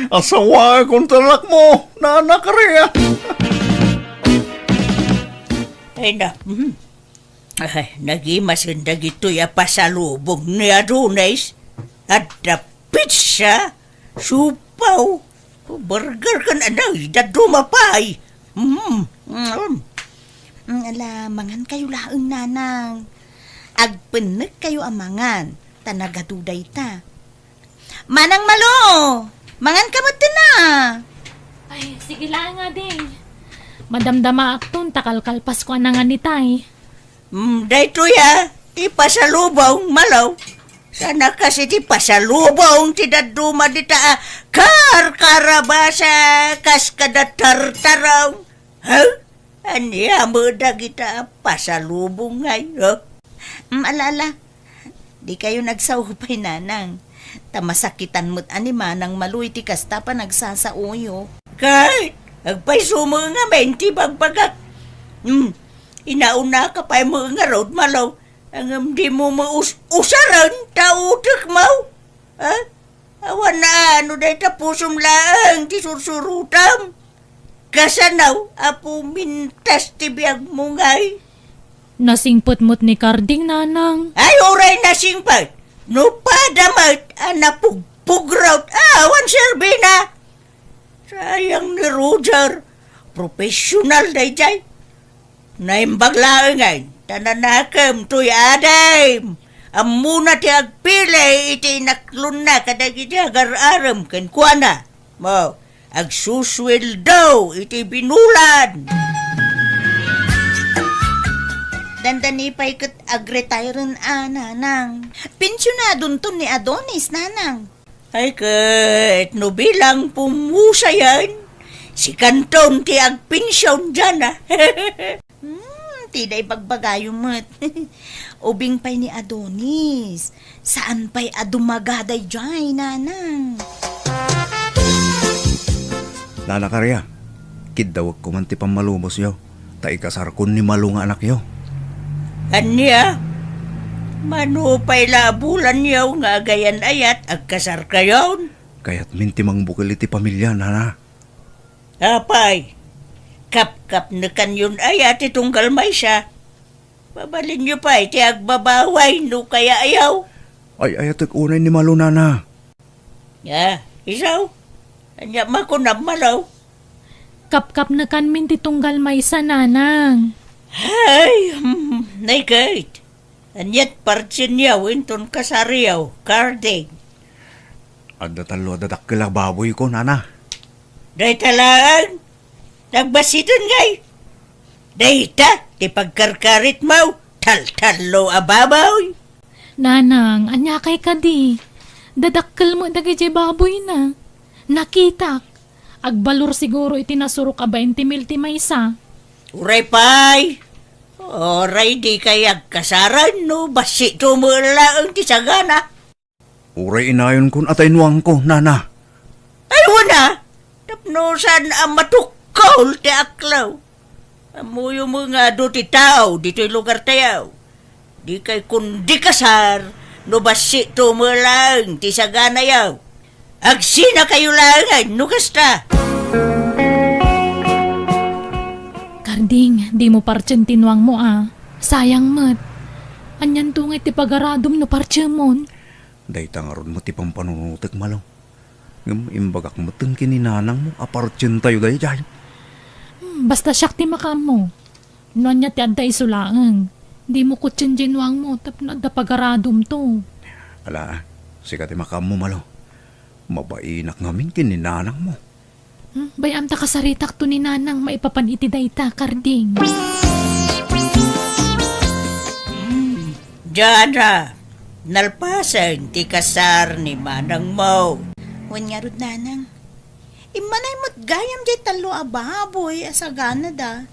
Asawaekon ti anakmo, nana Karia. Ay na, mhm. Ay, nagimasen dagitoy a pasalubong ni Adonis. Adda pizza, siopaw, burger ken anay, dadduma pay. Mm, mm. Mm, ala, mangankayo laeng, nanang. Agpennekkayo a mangan, ta nagadu dayta. Manang Malo, manganka met, a. Ay, sige laeng, ading. Madamdamaakton ta kalkalpasko a nangan itay. Mm, daytoy a, ti pasalubong, Malo. Saan a kas iti pasalubong ti dadduma dita a karkarabasa kas kada tartarong. Ha? Ania met dagita a pasalubong ngay, ha? Mm, ala, ala. Dikayo nagsao pay, nanang. Ta masakitan met a ni Manang Malo iti kasta a panagsasaoyo. Ket agpayso met ngamin ti bagbagak. Hmm, inaunaka pay met ngarud, Malo. Ngem dimo met us-, usaren ta utekmo. Ha? Awan a no dayta pusom laeng ti sursurotam. Kasano a pumintas ti biagmo ngay? Nasingpet met ni Karding, nanang. Ay, uray nasingpet. No pada met a napugpugrot, awan serbina. Sayang ni Roger. Professional daydiay. Naimbag laengen, ta nanakem toy adim. Ammona ti agpili iti inaklonna kadagiti agar-arem kenkuana. Mo, agsusueldo iti binulan. Dandani pay ket agretiren a, nanang. Pensionadonton ni Adonis, nanang. Ay ket no bilang pumusayan, sikanton ti agpension diana. Hmm, ti da ibagbagayo met. Ubing pay ni Adonis. Saan pay a dumaga daydiay, nanang? Nana Karia, kiddawek koman ti pammalubosyo, ta ikasarkon ni Malo nga anakyo. Ania? Mano pay la a bulanyo nga agayan-ayat, agkasarkayon? Kayatmin ti mangbukel iti pamilia, nana. Apay, kapkapnekanyon aya ti tunggal maysa? Mabalinyo pay ti agbabaway no kayaayo. Ay-ayatek unay ni Malo, nana. Ah, isu? Ania makunam, Malo? Kapkapnekanmin ti tunggal maysa, nanang. Ay, hmm, nay ket. Aniat' partienyo inton kasaryo, Karding? Adda tallo a dadakkel a baboyko, nana. Dayta laeng? Nagbassiten ngay? Dayta ti pagkarkaritmo, taltallo a baboy. Nanang, aniakay kadi? Dadakkel met dagiti baboyna. Nakitak. Agbalor siguro iti nasurok a bainte mil ti maysa. Uray pay. Uray dikay agkasaran no bassitmo laeng ti sagana. Uray inayonkon a taynuangko, nana. Ay, wen a, tapno saan a matukkol ti aklawyo. Ammoyo met nga adu ti tao ditoy lugartayo. Dikay kundi kasar no bassitmo laeng ti saganayo. Agsinakayo laengen no kasta. Karding, dimo partien ti nuangmo a. Sayang met. Anianto ngay ti pagaradom no partiemon? Dayta ngarud met ti pampanunotek, Malo. Ngem imbagak metten ken ni nanangmo a partientayo daydiay. Hmm, basta siak ti makaammo. No ania ti adda isu laeng, dimo kutien diay nuangmo tapno adda pagaradomto. Ala, sika ti makaammo, Malo. Mabainak ngamin ken ni nanangmo. Hmm, bay-am ta kasaritakto ni nanang maipapan iti dayta, Karding. Hmm, Jana, nalpasen ti kasar ni manangmo. Wen ngarud, nanang. Immanay met gayam diay tallo a baboy a saganada.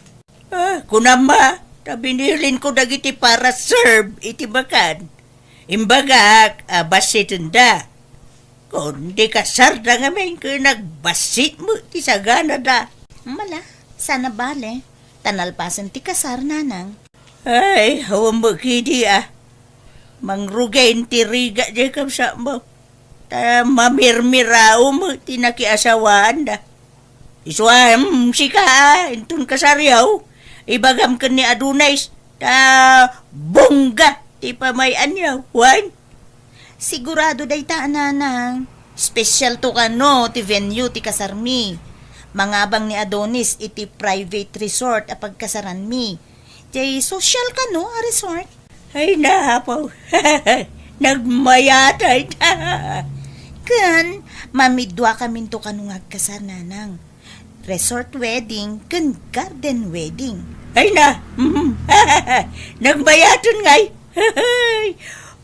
Ah, kunam a, ta binilinko dagiti para serve iti bakan. Imbagak a bassitenda. Kundi kasarda ngamin ken agbassit met ti saganada. Mala, saan a bale, ta nalpasen ti kasar, nanang. Ay, awan met kidi a. Mangrugi ti rigat diay kabsatmo. Ta mamirmirao met ti nakiasawaanda. Isu a, mm, sika a, inton kasaryo, ibagam ken ni Adonis, ta bongga ti pamay-anyo, wen? Sigurado dayta a, nanang. Special to kano ti venue ti kasarmi. Mangabang ni Adonis iti private resort a pagkasaranmi. Diay social kano a resort. Ay, napaw. Nagmayatay. Ken, mamiduakaminto kano nga agkasar, nanang. Resort wedding ken garden wedding. Ay na, nagmayaten ngay.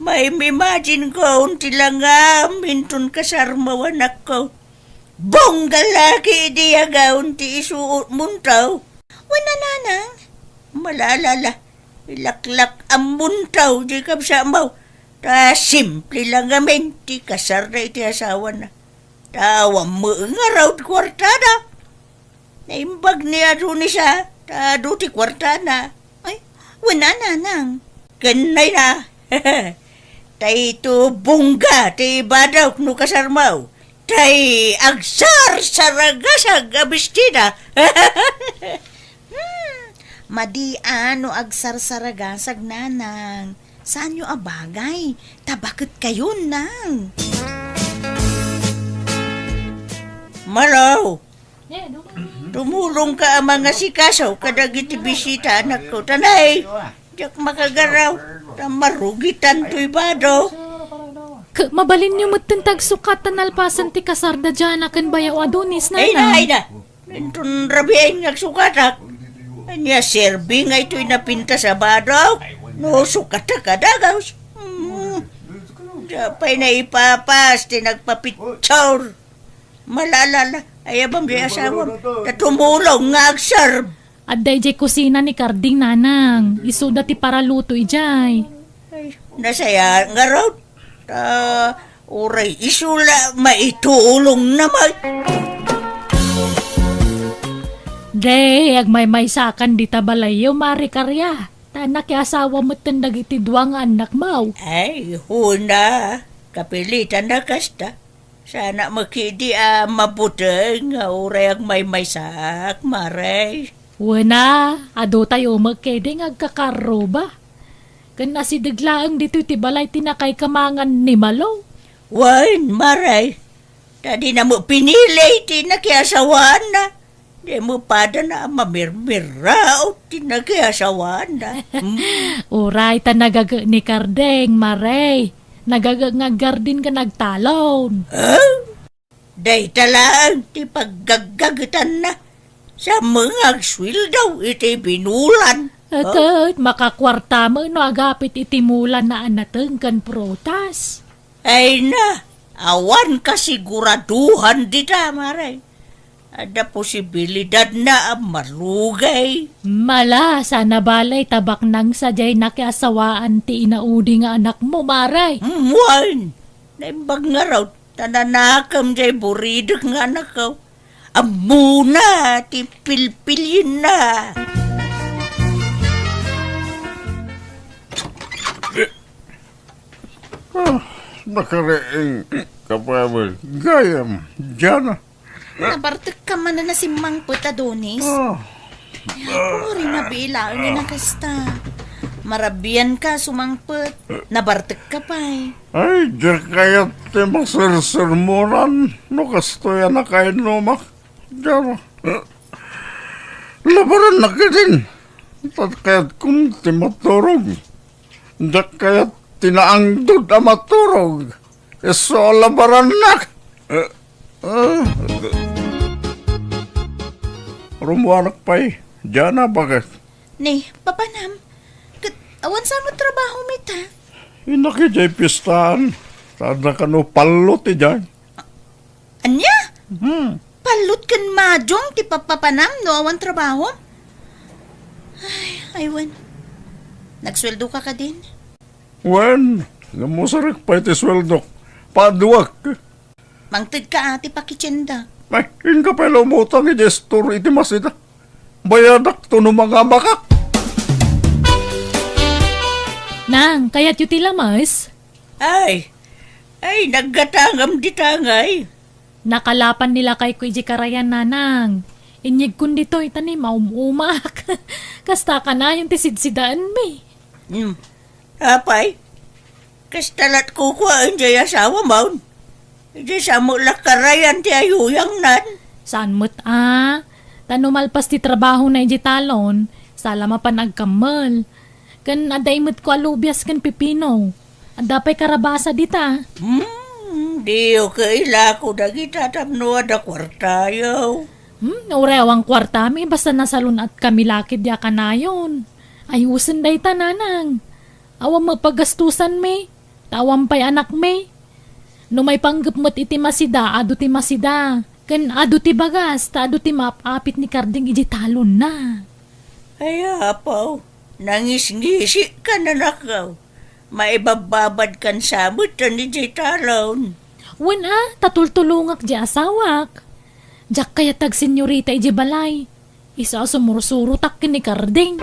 Maim-imagine ko ti langam inton kasarmo, anakko. Bongga la ketdi a gaon ti isuotmonto. Wen a, nanang. Malalala, ilaklak ammonto diay kabsatmo. Ta simple lang ngamin ti kasarda iti asawana. Ta awan met ngarud kuartada. Naimbag ni Adonis a, ta adu ti kuartana. Ay, wen a, nanang. Ken nay na. Ta isu bongga ti ibadok no kasarmo. Tay agsarsaragasag a bestida. Hmm, madi a no agsarsaragasag, nanang. Saanyo a bagay, ta baketkayon, nang. Malo, tumulongka a mangasikaso kadagiti bisita, anakko. Tanay, diak makagaraw, ta marugitan toy bado. Ket mabalinyo metten ti agsukat ta nalpasen ti kasarda Jana ken bayaw Adonis, nanang. Ay na, ay na. Inton rabiin nga agsukatak. Ania, serbi nga itoy napintas a bado? No sukatak a dagus. Hmm. Diak pay naipapas ti nagpapicture. Malalala, ayabam diay asawam. Ta tumulong nga agserb. Adda idiay kusina ni Karding, nanang. Isuda ti paraluto idiay. Ay, nasaya ngarud. Ta uray isu la maitulongna met. Di, agmaymaysakan dita balayyo, Mari Karia. Ta nakiasawa metten dagiti dua nga annakmo. Ay, wen a, kapilitan a kasta. Saanak met ketdi a mabuteng nga uray agmaymaysak, Mari. Wen a, adutayo met ketdi nga agkakarruba. Ken asideg laeng ditoy ti balay ti nakaikamangan ni Malo. Wen, Mari. Ta dina met pinili ti nakiasawaanna. Di mo padana a mamirmiraot ti nakiasawaanna. Hmm? Uray ta nagaga ni Kardeng, Mare. Nagaga nga aggarden ken agtalon. Ah? Dayta laeng ti paggaggagetanna. Sa mga agsueldo iti binulan. Ket makakuarta met no agapit iti mulana a nateng ken prutas. Ay na, awan kasiguraduhan dita, Mare. Adda posibilidadna a marugay. Mala, sana balay ta baknang sadiay nakiasawaan ti inaudi nga anakmo, Mare. Mm, wen, naimbag ngarud, ta nanakem jay buridek nga anakko. Ammona ti pilpilienna. Ah, nakariing ka pay met gayam, Jana. Nabartekka manen a simmangpet, Adonis. Ah. Ay, apuri, nabilaengen a kasta. Marabianka a sumangpet. Nabartekka pay. Ay, diak kayat ti masersermoran no kastoy a nakainnumak. Diak. Labarannak ketdin. Diak kayatkon ti maturog. Diak kayat ti naangdod a maturog. Isu a labarannak. Eh, eh. Rummuanak pay, Jana, baket. Ni, papanam, ket awan sa met trabahom ita? Innak idiay piestaan, ta adda kano pallot idiay. Ania? Hmm. Pallot ken madung ti papapanam no awan trabahom? Ay, ay, wen. Nagsueldoka kadin? Wen, namusarek pay ti sueldok. Paduak. Mangtedka a ti pakitiendak. Ay, inka pay la umutang iti store iti Masida. Bayadakto no mangabakak. Nang, kayatyo ti lames? Ay, ay, naggatangam dita ngay. Nakalapan ni lakayko iti karayan, Nanang. Inyegkon ditoy, ta ni maum-umak. Kasta kanayon ti sidsidaenmi. Hmm. Apay, kasta lat kukuaen jay asawam. Idiay sa met la karayan ti ayuyangnan. Saan met a? Ta no malpas ti trabahona idiay talon, sa la mapan agkammel. Ken adda imetko a lubias ken pipino. Adda pay karabasa dita. Hmm, diyo kailako dagita tapno adda kuartayo. Hmm, uray awan kuartami, basta nasalun-atkami la ketdi a kanayon. Ayusen dayta, Nanang. Awan met pagastusanmi, ta awan pay anakmi. No maipanggep met iti Masida, adu ti Masida. Ken adu ti bagas, ta adu ti maap-apit ni Karding idiay talonna. Ay, apo, nangisngisi ka, nanakaw. Maibabbabad kan sa met idiay talon. Wen a, ta tultulongak diay asawak. Diak kayat ti agsenyorita idiay balay. Isu a sumursurotak ken ni Karding.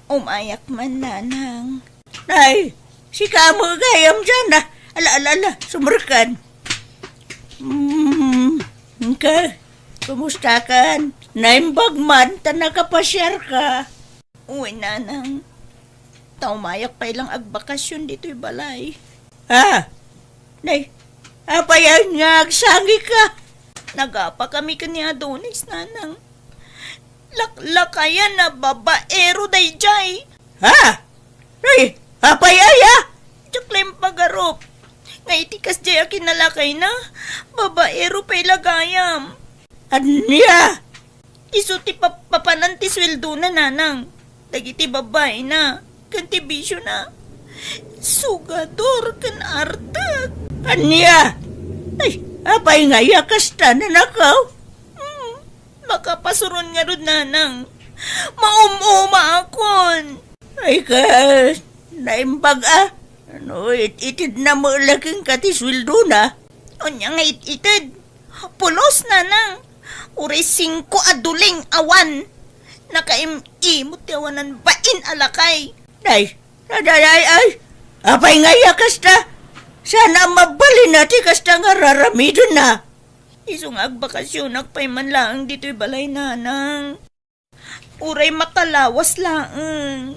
Umayak man, Nanang. Ay, sika met gayam diay, a. Ala, ala, ala, sumrekkan. Hmm, ka, kumusta kan? Naimbag man ta nakapasiarka. Uy, Nanang. Ta umayak pay lang agbakasyon ditoy balay. Ah, nay, apay nga agsangika? Nagapakami ken ni Adonis, Nanang. Laklakayan a babaero daydiay. Ha? Ay, apay aya? Diak la impagarup. Nga iti kasdiay a kinalakayna, babaero pay la gayam. Ania? Isu ti pap-, papanan ti sueldona, Nanang. Dagiti babaina, ken ti bisiona, sugador ken artek. Ania? Ay, apay nga aya kasta, nanakaw? Hmm, makapasuron ngarud, Nanang. Maum-umaakon. Ay, kas, naimbag a. Ano, it-itid na mo laking ka ti sueldona? Anya nga it-ited? Pulos, Nanang. Uray singko a duling awan. Nakaim-imot ti awanan bain a lakay. Day, day, day, ay. Apay nga iya kasta? Sana mabalin na ti kasta nga raramidenna. Isu nga agbakasyonak pay man laeng ditoy balay, Nanang. Uray makalawas laeng.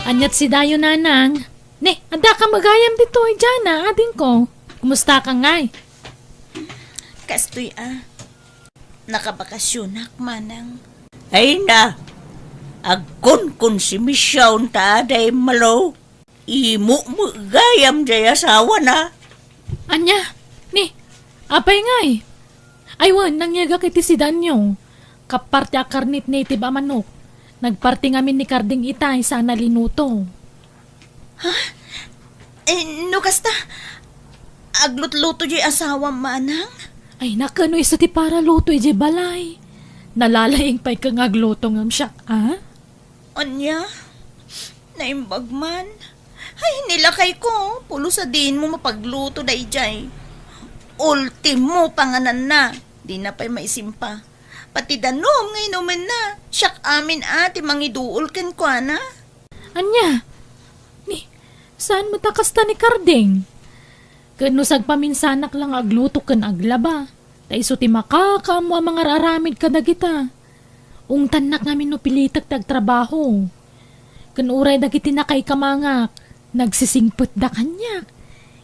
Aniat sidayo, Nanang? Ne, adda ka met gayam ditoy, Jana, adingko. Kumusta ka ngay? Kastoy a. Nakabakasionak, manang. Ay na, agkunkonsimision ta aday malo. Imo met gayam jay asawana. Ania? Ni, apay ngay? Ay wen, nangyegak iti sidaanyo. Kappar ti akarnit native a manok. Nagparti ngamin ni Karding itay saan a linuto. Ha? Eh, no kasta, aglutluto jay asawam, manang? Ay, nakano isu ti paraluto idiay balay. Nalalaing pay ken agluto ngem siak, a? Ania? Naimbag man. Ay, nilakay ko. Pulos a dinmo mapagluto dayjay. Ultimo pangananna. Dina pay maisimpa. Pati danum nga inumenna. Siak amin a ti mangiduol kenkuana. Ania? Ni, saan met a kasta ni Karding? Ken no sagpaminsanak la nga agluto ken aglaba, ta isu ti makakaammo a mangar-aramid kadagita. Ungtannak ngamin no pilitek ti agtrabaho. Ken uray dagiti nakaikamangak, nagsisingpetda kaniak.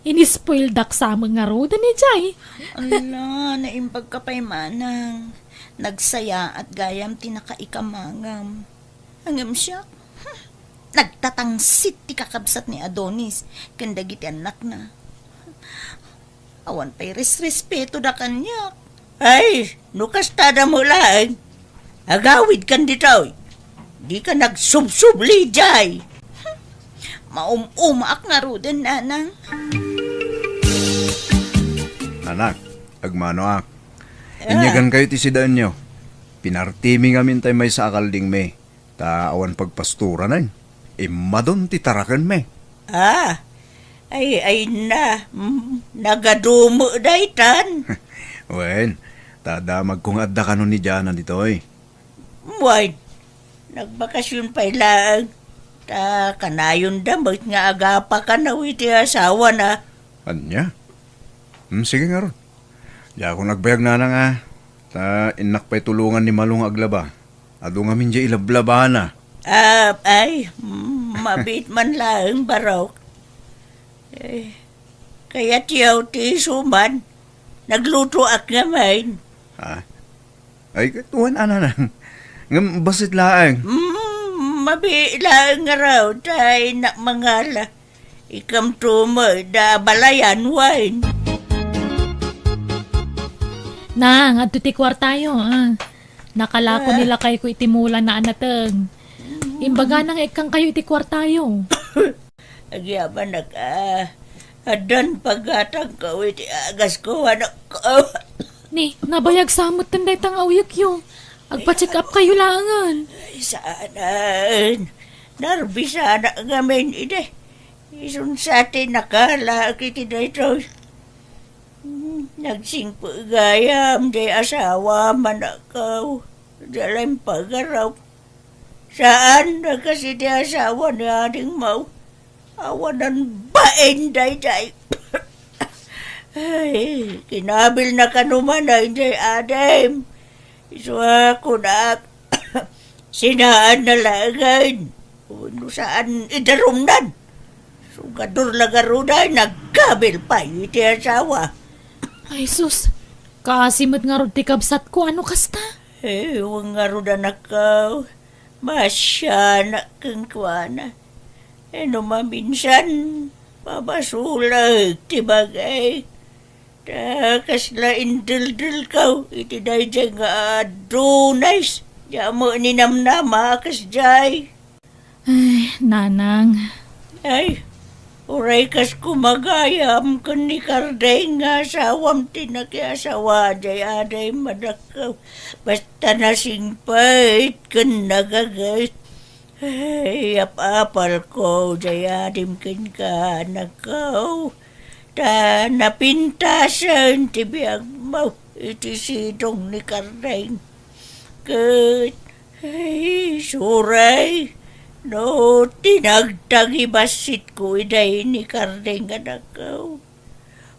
Inispoildak sa met ngaruden idiay. Ala, naimbag ka pay manang. Nagsayaat gayam ti nakaikamangam. Ngem siak, hmm, nagtatangsit ti kakabsat ni Adonis ken dagiti annakna. Awan pay resrespetoda kaniak. Ay, no kastada met laeng, agawidkan ditoy. Dika nagsubsubli idiay. Maum-umaak ngaruden, nanang. Anak, agmanoak. Ah. Inyagankayo ti sidaenyo. Pinartimi ngamin tay maysa a kaldingmi. Ta awan pagpastoranen, immadon ti tarakenmi. Ah, ay, ay na, mm, nagadu met daytan. Wen, ta damagko nga adda kano ni Jana ditoy. Wen, nagbakasion pay laeng, ta kanayonda met nga agapa kano iti asawana. Ania? Hmm, sige ngarud. Diakon agbayag nanang a, ta innak pay tulongan ni Malo nga aglaba. Adu ngamin diay ilablabana. Ah, ay, mm, mabiit man laeng, Barok. Eh, kayatyo ti isu man. Naglutoak ngamin. Ha? Ay, ket wen a nanang. Ngem bassit laeng. Mm, mabiit laeng ngarud, ta innak mangala. Ikamto met da balayan, wen. Nang, adto ti kuartayo, a. Nakalako ni lakayko iti mulana a nateng. Imbagana nga ikkangkayo iti kuartayo. Agyamanak a, addan paggatangko iti agasko, anakko. Ni, nabayag sa metten dayta nga awyekyo. Agpa-check up kayo laengen. Ay, saanen. Narbisanak ngamin idi. Isun sa ti nakalaak iti daytoy. Hmm, nagsingpet gayam jay asawam, anakko. Diay la impagarup. Saan a kas iti asawa ni Ading Mau. Awanan bain daydiay. Ay, kinabilna kano man daydiay adim. Isu a kunak, sinaanna laengen. Wenno saan idarumnan. Sugador la ngarud ay nagkabil pay iti asawa. Ay sus, kaasi met ngarud ti kabsatko, ano kasta? Eh, wen ngarud, anakko. Masianak kenkuana. Eh, no maminsan, mabasolek ti bagik. Ta kasla indeldelko iti daydiay nga adunay. Diak met ninamnama a kasdiay. Ay, nanang. Ay, uray kas kumagayam ken ni Kardeng nga asawam ti nakiasawa jay adim, anakko. Basta nasingpet ken nagagayat. Ay, apapalko jay adim kenka, anakko. Ta napintasen ti biagmo iti sidong ni Kardeng. Ket, ay, suray, no tinagtagibasitko idiay ni Kardeng, anakko.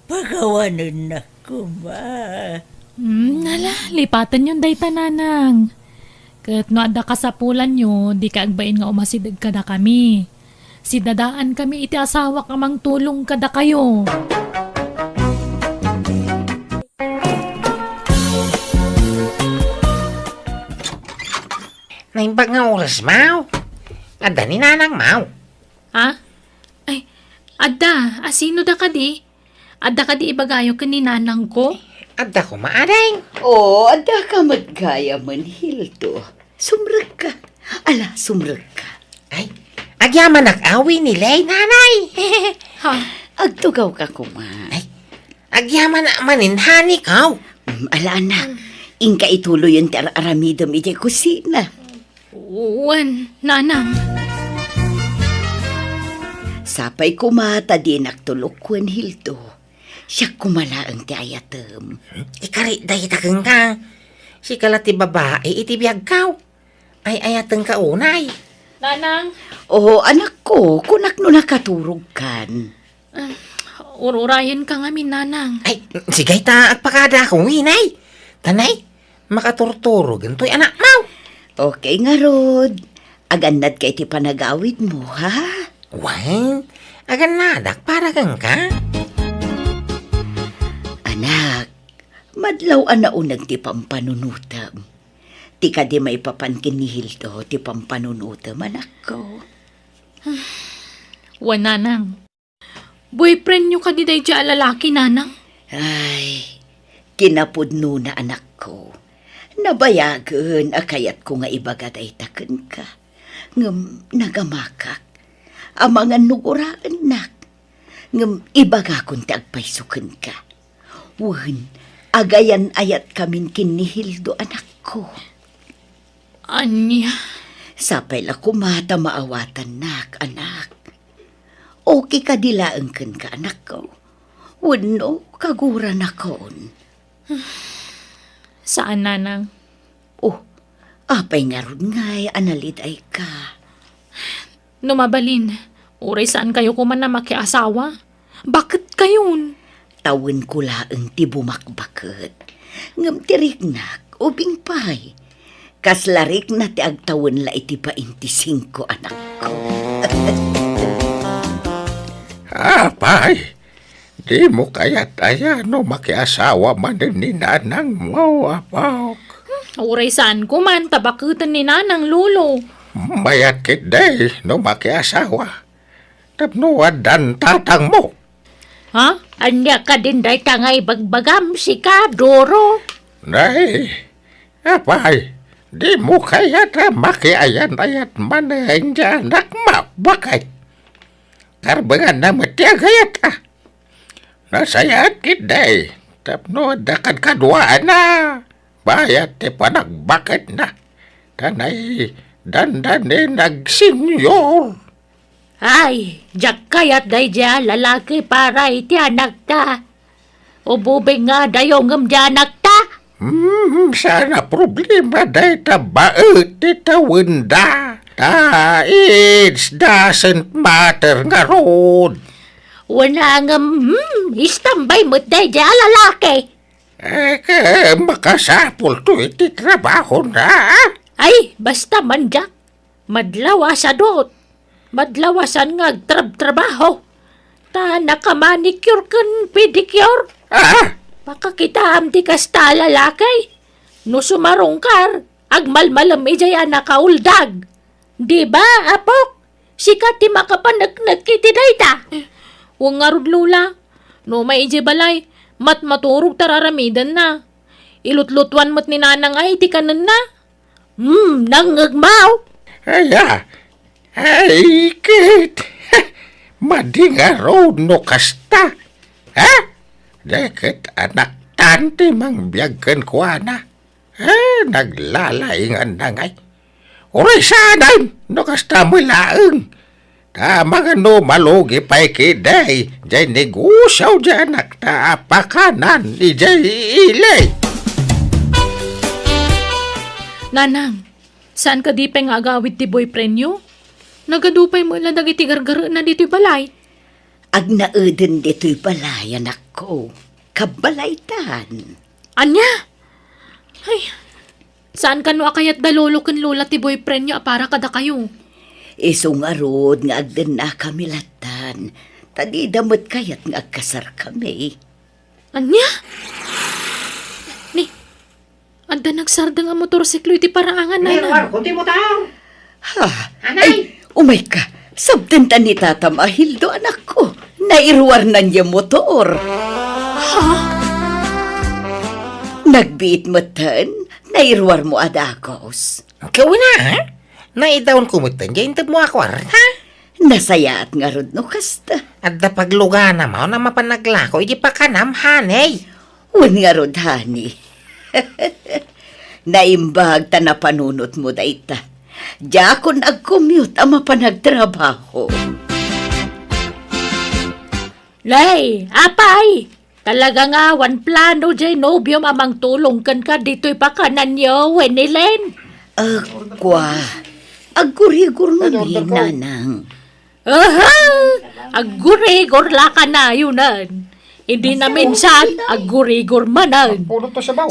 Pagawanennak koma. Hmm, ala, lipatenyon dayta, nanang. Ket no adda kasapulanyo, dika agbain nga umasideg kadakami. Sidadaankami iti asawak a mangtulong kadakayo. Naimbag nga oras, Maw. Adda ni Nanang, Maw. Ha? Ay, adda. Asino da kadi? Adda kadi ibagayo ken ni Nanangko? Adda koma, Ading. Oo, adda ka met gayam, Hildo. Sumrekka. Ala, sumrekka. Ay, agyamanak a wenno lay, Nanay. Ha? Agtugawka koma. Ay, agyamanak manen, honey ko. Mm, ala, anak. Inka ituloyen ti ar-aramidem idiay kusina. Wen, Nanang. Sapay koma ta dinak tulokuen, Hildo. Siak koma laeng ti ayatem. Ikarit dayta kenka. Sika la ti babai iti biagko. Ay-ayatenka unay. Nanang. Oo, anakko, kunak no nakaturogkan. Ah, ur-urayenka ngamin, Nanang. Ay, sige ta agpakadaak, Winay. Tanay, makaturturogentoy anakmo. Okay ngarud. Agannadka iti panagawidmo, ha? Wen, agannadak para kenka. Anak, madlaw a nauneg ti pampanunotem. Ti kadi maipapan ken ni Hildo ti pampanunotem, anakko. Wen, Nanang. Boyfriendyo kadi daydiay a lalaki, Nanang? Ay, kinapudnona, anakko. Nabayagen a kayatko nga ibaga dayta kenka. Ngem nagamakak. Amangan no guraennak. Ngem ibagakon ti agpayso kenka. Wen, agayan-ayatkamin ken ni Hildo, anakko. Ania? Sapay la koma ta maawatannak, anak. Okay kadi laeng kenka, anakko? Wenno kaguranakon? Saan, Nanang. Oh, apay ngarud ngay a nalidayka? No mabalin, uray saankayo koma a makiasawa. Baketkayon? Tawenko laeng ti bumakbaket. Ngem ti riknak, ubing pay. Kasla rikna ti agtawen la iti baintisingko, anakko. Apay, dimo kayat aya no makiasawa manen ni nanangmo, apok? Uray saanko man ta baketen ni nanang, lolo. Mayat ketdi no makiasawa. Tapno addan tatangmo. Ha? Ania kadin dayta nga ibagbagam, sika, Doro? Nay, apay, dimo kayat a makiayan-ayat manen ti anakmo? Baket. Karbenganna met ti agayat, a. Nasayaat ketdi, tapno adda kadkaduaanna. Bayat ti panagbaketna. Ta nay, dandanin agsenyor. Ay, diak kayat daydiay a lalaki para iti anakta. Ububing nga adayo ngem di anakta. Hmm, saan a problema dayta baet ti tawenda. Ta, it doesn't matter ngarud. Wen a ngem, hmm, istambay met daydiay a lalaki. Eh, ket makasapulto iti trabahona. Ay, basta man diak. Madlaw a sadot. Madlaw a saan nga agtrabtrabaho. Ta nakamanicure ken pedicure. Ah! Pakakitaam ti kasta a lalaki. No sumarungkar, agmalmalem idiay a nakauldag. Di ba, apok? Sika ti makapaneknek iti dayta. Wen ngarud, Lola. No umay idiay balay, matmaturog ta ar-aramidenna. Ilutlutuan met ni nanang ay iti kanenna. Hmm, nangngegmaw. Aya, ay ket, madi ngarud no kasta. Ha? Deket anaktan ti mangbiag kenkuana. Eh, naglalainganna ngay. Uray saanen no kasta met laeng. Ta amangan no malugi pay ketdi diay negosio diay anakta a pakanan idiay ili. Nanang, saan kadi pay nga agawid ti boyfriendyo? Nagadu pay met la dagiti gargarena ditoy balay. Agnaeden ditoy balay, anakko. Kabbalaytan. Ania? Ay, saan kano a kayat da lolo ken lola ti boyfriendyo a para kadakayo? Isu ngarud nga agdennakami lattan, ta dida met kayat nga agkasarkami. Ania? Ni, adda nagsardeng a motorsiklo iti paraangan, Nanang. Ruarko ti motor. Ha? Anay! Ay, umayka. Sabdenta ni Tatam a Hildo, anakko. Nairuarnan ya motor. Ha? Nagbiit metten, nairuarmo a dagus. Kawina, ha? Naidaonko metten, diay intedmo a kuarta. Nasayaat ngarud no kasta. Adda pagluganam a mapan naglako iti pakanam, honey. Wen ngarud, honey. Naimbag ta napanunotmo dayta. Diakon agcommute a mapan agtrabaho. Lay, apay! Talaga nga awan plano diay nobiom a mangtulong kenka ditoy pakananyo, Winilyn? Ah, kua, aggurigor ngamin, Nanang. Aha! Aggurigor la kanayonan. Hindi na minsan, aggurigor manen.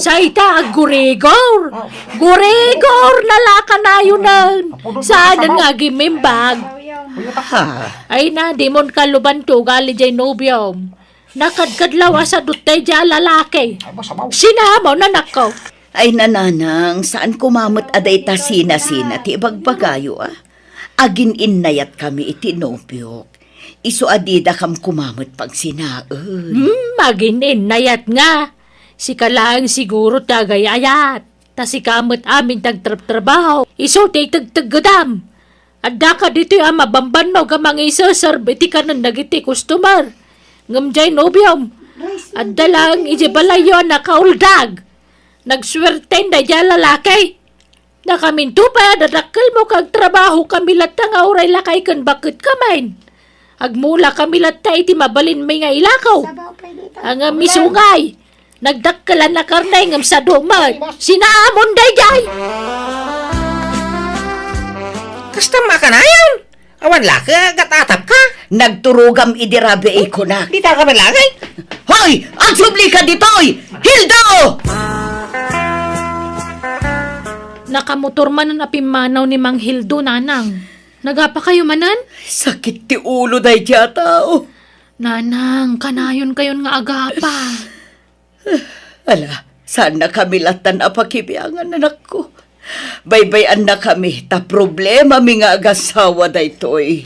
Sa ita, aggurigor. Gurigor na la kanayonan. Saan nga agimimbag? Ha? Ay na, dimon kaluban ti ugali diay nobiom. Nakadkadlaw a sadut daydiay a lalaki. Sinamon, anakko. Ay, Nanang, saan koma met a dayta sina-sina ti ibagbagayo, a? Agin-innayatkami iti nobiok. Isu a didakam koma met pagsinaen. Hmm, agin-innayat nga. Sika laeng siguro ti agay-ayat. Ta sika met amin ti agtrabtrabaho. Isu ti itegteggedam. Addaka ditoy a mabambannog a mangiseserbi iti kanen dagiti customer. Ngem diay nobiom, adda laeng idiay balayyo a nakauldag. Nagsuerten daydiay a lalaki. Nakaminto pay a dadakkelmo ket agtrabahokami latta nga uray lakay ken bakketkami. Agmulakami latta iti mabalinmi nga ilako. Ngem isu ngay, nagdakkelan a karne ngem sadu met. Sinamon daydiay! Kasta makanayon? Awan la, ket agatapka? Nagturogam idi rabii kunak. Dita ka malangay? Hoy! Agsublika ditoy! Hildo! Nakamotor manen a pimmanaw ni Mang Hildo, Nanang. Nagapakayo manen? Sakit ti ulo daydiay a tao. Nanang, kanayonkayon nga agapa. Ala, saannakami lattan a pakibiangan, anakko. Baybay-annakami ta problemami nga agasawa daytoy.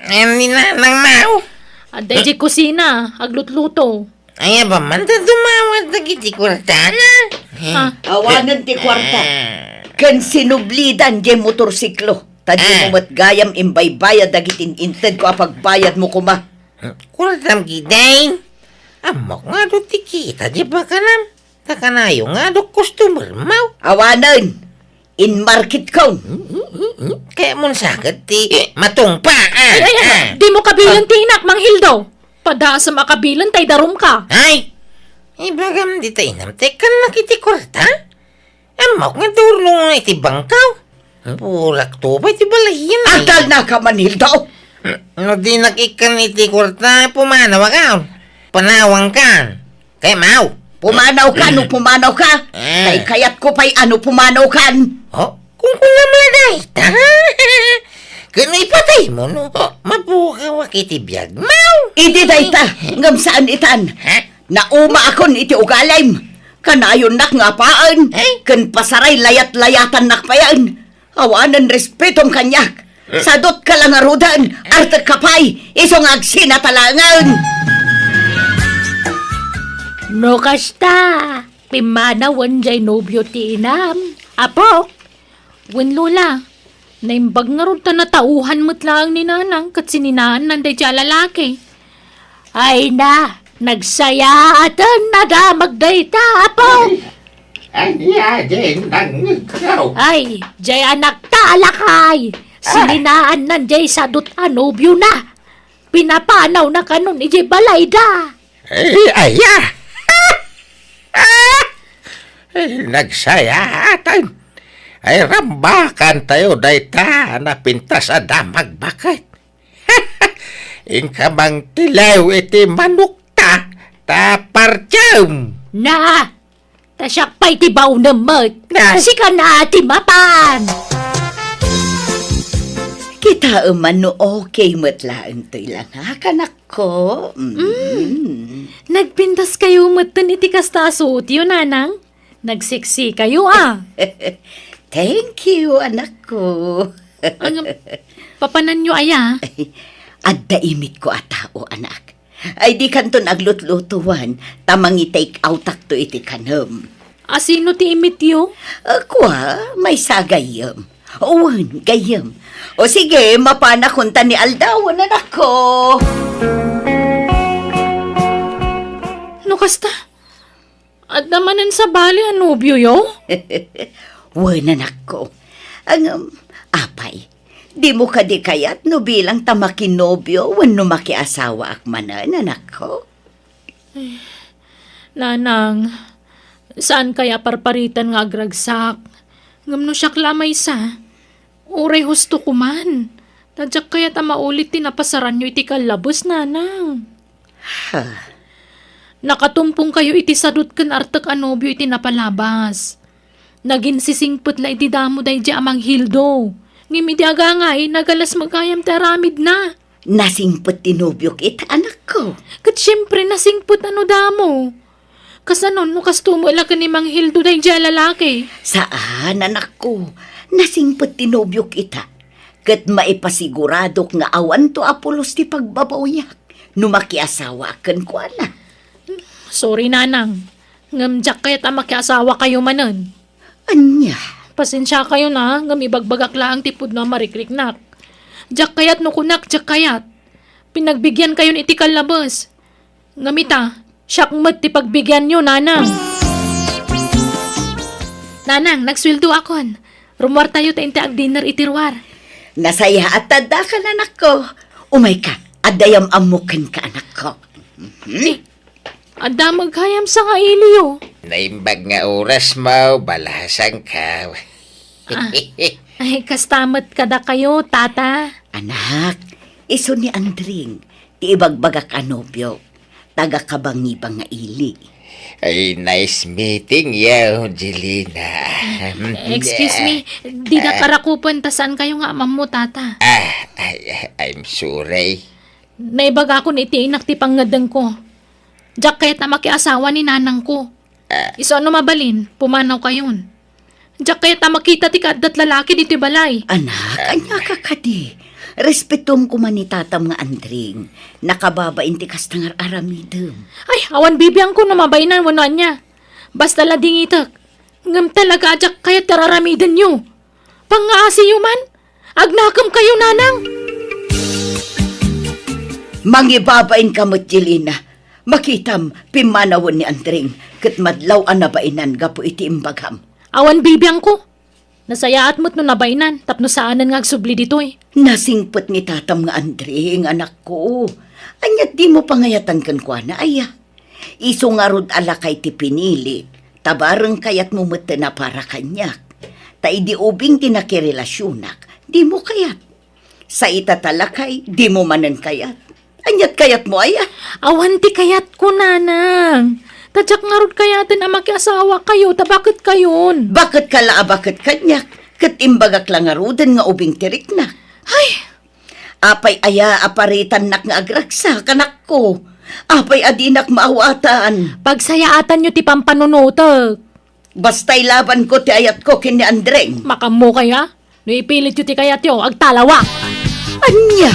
Ay, ni Nanang Mau. Adda idiay kusina, aglutluto. Ay, aba man ta dumawat dagiti kuartana. Ha? Awanen ti kuarta. Ken sinublidan diay motorsiklo. Ta dimo met gayam imbaybayad dagiti in-intedko a pagbayadmo koma. Kuartam gidin. Ammok nga adu ti kita diay pakanam. Ta kanayon nga adu customer mo. Awanen. Inmarketkon. Kayatmon sa ket ti matungpaan. Ay, ay, ay, dimo kabilen ti inak, Mang Hildo. Padasem a kabilen ta idarumka. Ay! Ibagam dita inam, ta ikkannak iti kuarta? Ammok nga durno iti bangkaw. Purak to pay ti balayen. Agtalnaka, Mang Hildo! No dinak ikkan iti kuarta, pumanawakon. Panawangkan. Kayatmo? Pumanawka no pumanawka. Eh. Kay kayatko pay a no pumanawkan. Oh, kunkunam la dayta. Ken ipataymo no mapukawak iti biagmo. Idi dayta, ngem saan itan. Ha? Naumaakon iti ugalim. Kanayonnak nga apaen, eh? Ken pasaray layat-layatannak payen. Awanen respetom kaniak. Eh? Sadutka la ngaruden, artekka pay, isu nga agsinatalangen. No kasta, pimmanawen diay nobio ti inam, apo. Wen, Lola, naimbag ngarud ta natauhan met laeng ni Nanang ket sininaannan daydiay a lalaki. Ay na, nagsayaaten a damag dayta, apo. Ania diay nangngegko? Ay, diay anakta a lakay. Ah. Sininaannan diay sadut a nobiona. Pinapanawna kanon idiay balayda. Ay, aya! Ay, nagsayaaten. Ay, rambakantayo dayta a napintas a damag baket. Inka mangtiliw iti manokta, ta partiem. Na, ta siak pay ti baonem met. Ay. Sika na ti mapan. Kitaem man no okay met laeng toy langak, anakko. Mm. Mm. Nagpintas kayo metten iti kasta a suotyo, nanang. Nagseksi kayo, ah. Thank you, anakko. Ang, papananyo aya? Adda imitko a tao, anak. Ay, di kanton aglutlutuan, ta mangi-take outakto iti kanem. A, sino ti imityo? A, kua, maysa a gayyem. Wen, gayyem. O sige, mapanakon ta ni aldawen, anakko. No kasta, adda manen sabali a nobioyo? Wen, anakko. Ngem, apay, dimo kadi kayat no bilang ta makinobio wenno makiasawaak manen, anakko? Nanang, saan kaya parparitan nga agragsak? Ngem no siak la a maysa, uray husto ko man. Ta diak kayat a maulit ti napasaranyo iti kallabes, nanang. Ha? Nakatumpong kayo iti sadut ken artek a nobio iti napalabas. Naginsisingpet la iti damo daydi a Mang Hildo. Ngem idi agangay, nagalas met gayam ti aramidna. Nasingpet ti nobiok ita, anakko. Ket siempre, nasingpet a no damo. Kasano no kasto met la ken ni Mang Hildo daydi a lalaki? Saan, anakko. Nasingpet ti nobiok ita. Ket maipasiguradok nga awanto a pulos ti pagbabawiak no makiasawaak kenkuana. Sorry, nanang. Ngem diak kayat a makiasawa kayo manen. Ania? Pasensia kayo na, ngem ibagbagak laeng ti pudno a marikriknak. Diak kayat no kunak, diak kayat. Pinagbigian kayon iti kallabes. Ngem ita, siak met ti pagbigianyo, nanang. Nanang, nagsueldoakon. Rummuartayo ta inti agdinner iti ruar. Nasayaat ta addakan, anakko. Umayka, adda yam-ammok kenka, anakko. Adda met gayam sanga iliyo. Naimbag nga orasmo, balahasanka. Ah, ay, kasta met kadakayo, tata. Anak, isu ni Andring, ti ibagbagak a nobiok. Taga-Kabangiba nga ili. Ay, nice meeting you, Jelina. Excuse me, dinak arakupen ta saan kayo nga amammo, tata. Ah, ay, I'm sorry. Naibagakon iti inak ti pangngeddengko. Diak kayat a makiasawa ni nanangko. Ah. Isu a no mabalin, pumanaw kayon. Diak kayat a makita ti kaaddat lalaki ditoy balay. Anak, ania ka kadi? Respetom koma ni tatam nga Andring. Nakababain ti kasta nga aramidem. Ay, awan bibiangko no mabainan wenno ania. Basta la dingitek. Ngem talaga a diak kayat ti araramidenyo. Pangngaasiyo man. Agnakem kayo, nanang. Mangibabain ka met, Jelina. Makitam, pimmanawen ni Andring, ket madlaw a nabainan gapu iti imbagam. Awan bibiangko. Nasayaat met no nabainan, tapno saanen nga agsubli ditoy. Nasingpet ni tatam nga Andring, anakko. Ania't dimo pangayatan kenkuana, aya? Isu ngarud a lakay ti pinili, ta bareng kayatmo metten a para kaniak. Ta idi ubing ti nakirelasionak, dimo kayat. Sa ita ta lakay, dimo manen kayat. Ania't kayatmo, aya? Awan ti kayatko, nanang. Ta diak ngarud kayaten a makiasawa kayo, ta baket kayon. Baket ka la a baket kaniak, ket imbagak la ngaruden nga ubing ti riknak. Ay! Apay aya a paritannak nga agragsak, anakko? Apay a dinak maawatan? Pagsayaatanyo ti pampanunotek. Basta ilabanko ti ayatko ken ni Andreng. Makammo kaya? No ipilityo ti kayatyo, agtalawak. Ania?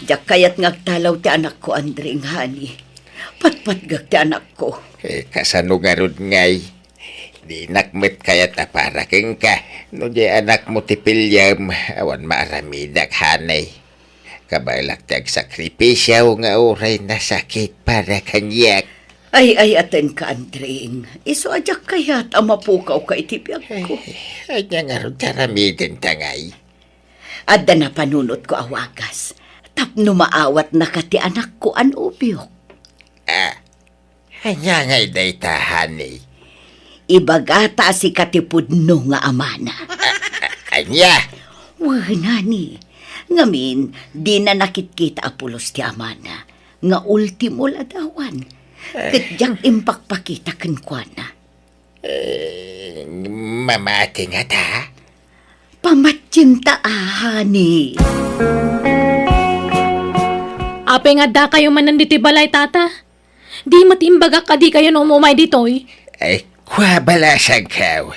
Diak kayat nga agtalaw ti anakko, Andreng, honey. Patpatgek ti anakko. Eh, kasano ngarud ngay? Dinak met kayat a para kenka. No di anakmo ti piliem, awan maaramidak, honey. Kabaelak ti agsakripisio nga uray nasakit para kaniak. Ay, ay, atenka, Andring. Isu a diak kayat a mapukawka iti biagko. Ay, ania ngarud ti aramidenta ngay? Adda napanunotko a wagas tapno maawatnaka ti anakko a nobiok. Ah, ania ngay dayta, honey? Ibagata a sika ti pudno nga amana. A-, a-, ania? Wen, honey. Ngamin, dina nakitkita a pulos ti amana nga ultimo ladawan. Ket diak impakpakita kenkuana. Eh, mamati ngata? Pamatienta, a, honey. Apay nga addakayo manen ditoy balay, Tata? Di met imbagak a dikayon umumay ditoy? Ay, kua, balasangkaw.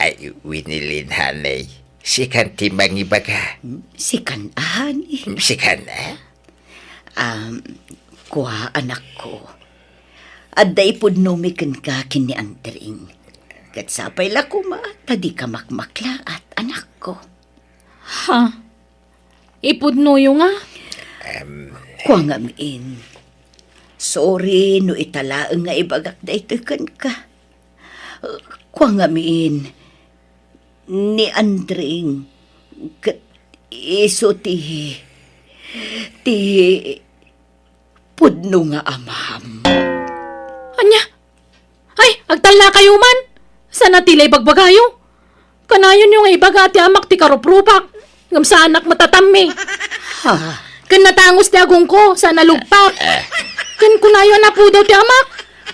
Ay, Winilin, honey. Sikan ti mangibaga. Sikan, honey. Sikan, a? Um, kua, anakko. Adda ipudnomi kenka ken ni Andring. Ket sapay la koma ta dika makmaklaat, anakko. Ha? Ipudnoyo nga? Em. Kua ngamin. Sorry no ita laeng nga ibagak daytoy kenka. Kua ngamin, ni Andring ket isu ti, ti pudno nga amam. Ania? Ay, agtallakayo man! Saan a ti la ibagbagayo? Kanayonyo nga ibaga ti amak ti karuprupak, ngem saanak met a tammi. Ha? Ken natangus ti agongko, saan a lugpak. Ken kunayo a napudaw ti amak.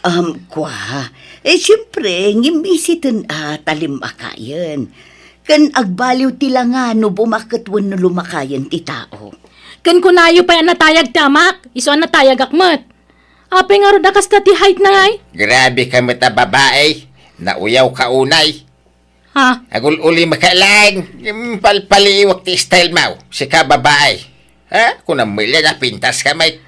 Um, kua, eh, siempre, ngimmisiten a talim a kayen. Ken agbaliw ti langa no bumaket wenno lumakayen ti tao. Ken kunayo pay a natayag ti amak, isu a natayagak met. Apay ngarud a kasta ti height na ngay? Grabe ka met a babae. Nauyaw ka unay. Ha? Agul-uli maka lang. Palpaliwak ti style mo. Sika babae. Ha? Kunam met la napintas ka, mate.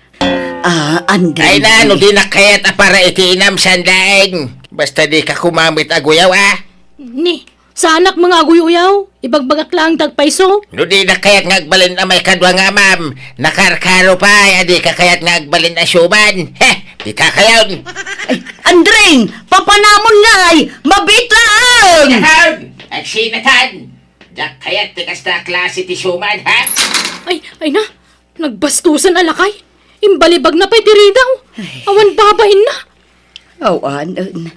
Ah, Andring. Ay na, no di na kayat a para iti inam, saan laeng. Basta di ka kumamit aguyaw, ah. Ni, saanak nga aguy-uyaw. Ibagbagak laeng ti agpayso. No di na kayat nga agbalin a maikadua nga amam, nakarkaro pay a di ka kayat nga agbalin a siuman. Heh, di ka kayon. Ay, Andring, papanamon ngay, mabiit laeng. Agsinakan! Agsinatan! Diak kayat ti kasta a klase ti siuman, ha? Ay, ay na, nagbastusan a lakay. Imbalibag na pay ti ridaw. Ay. Awan babain na. Awanen,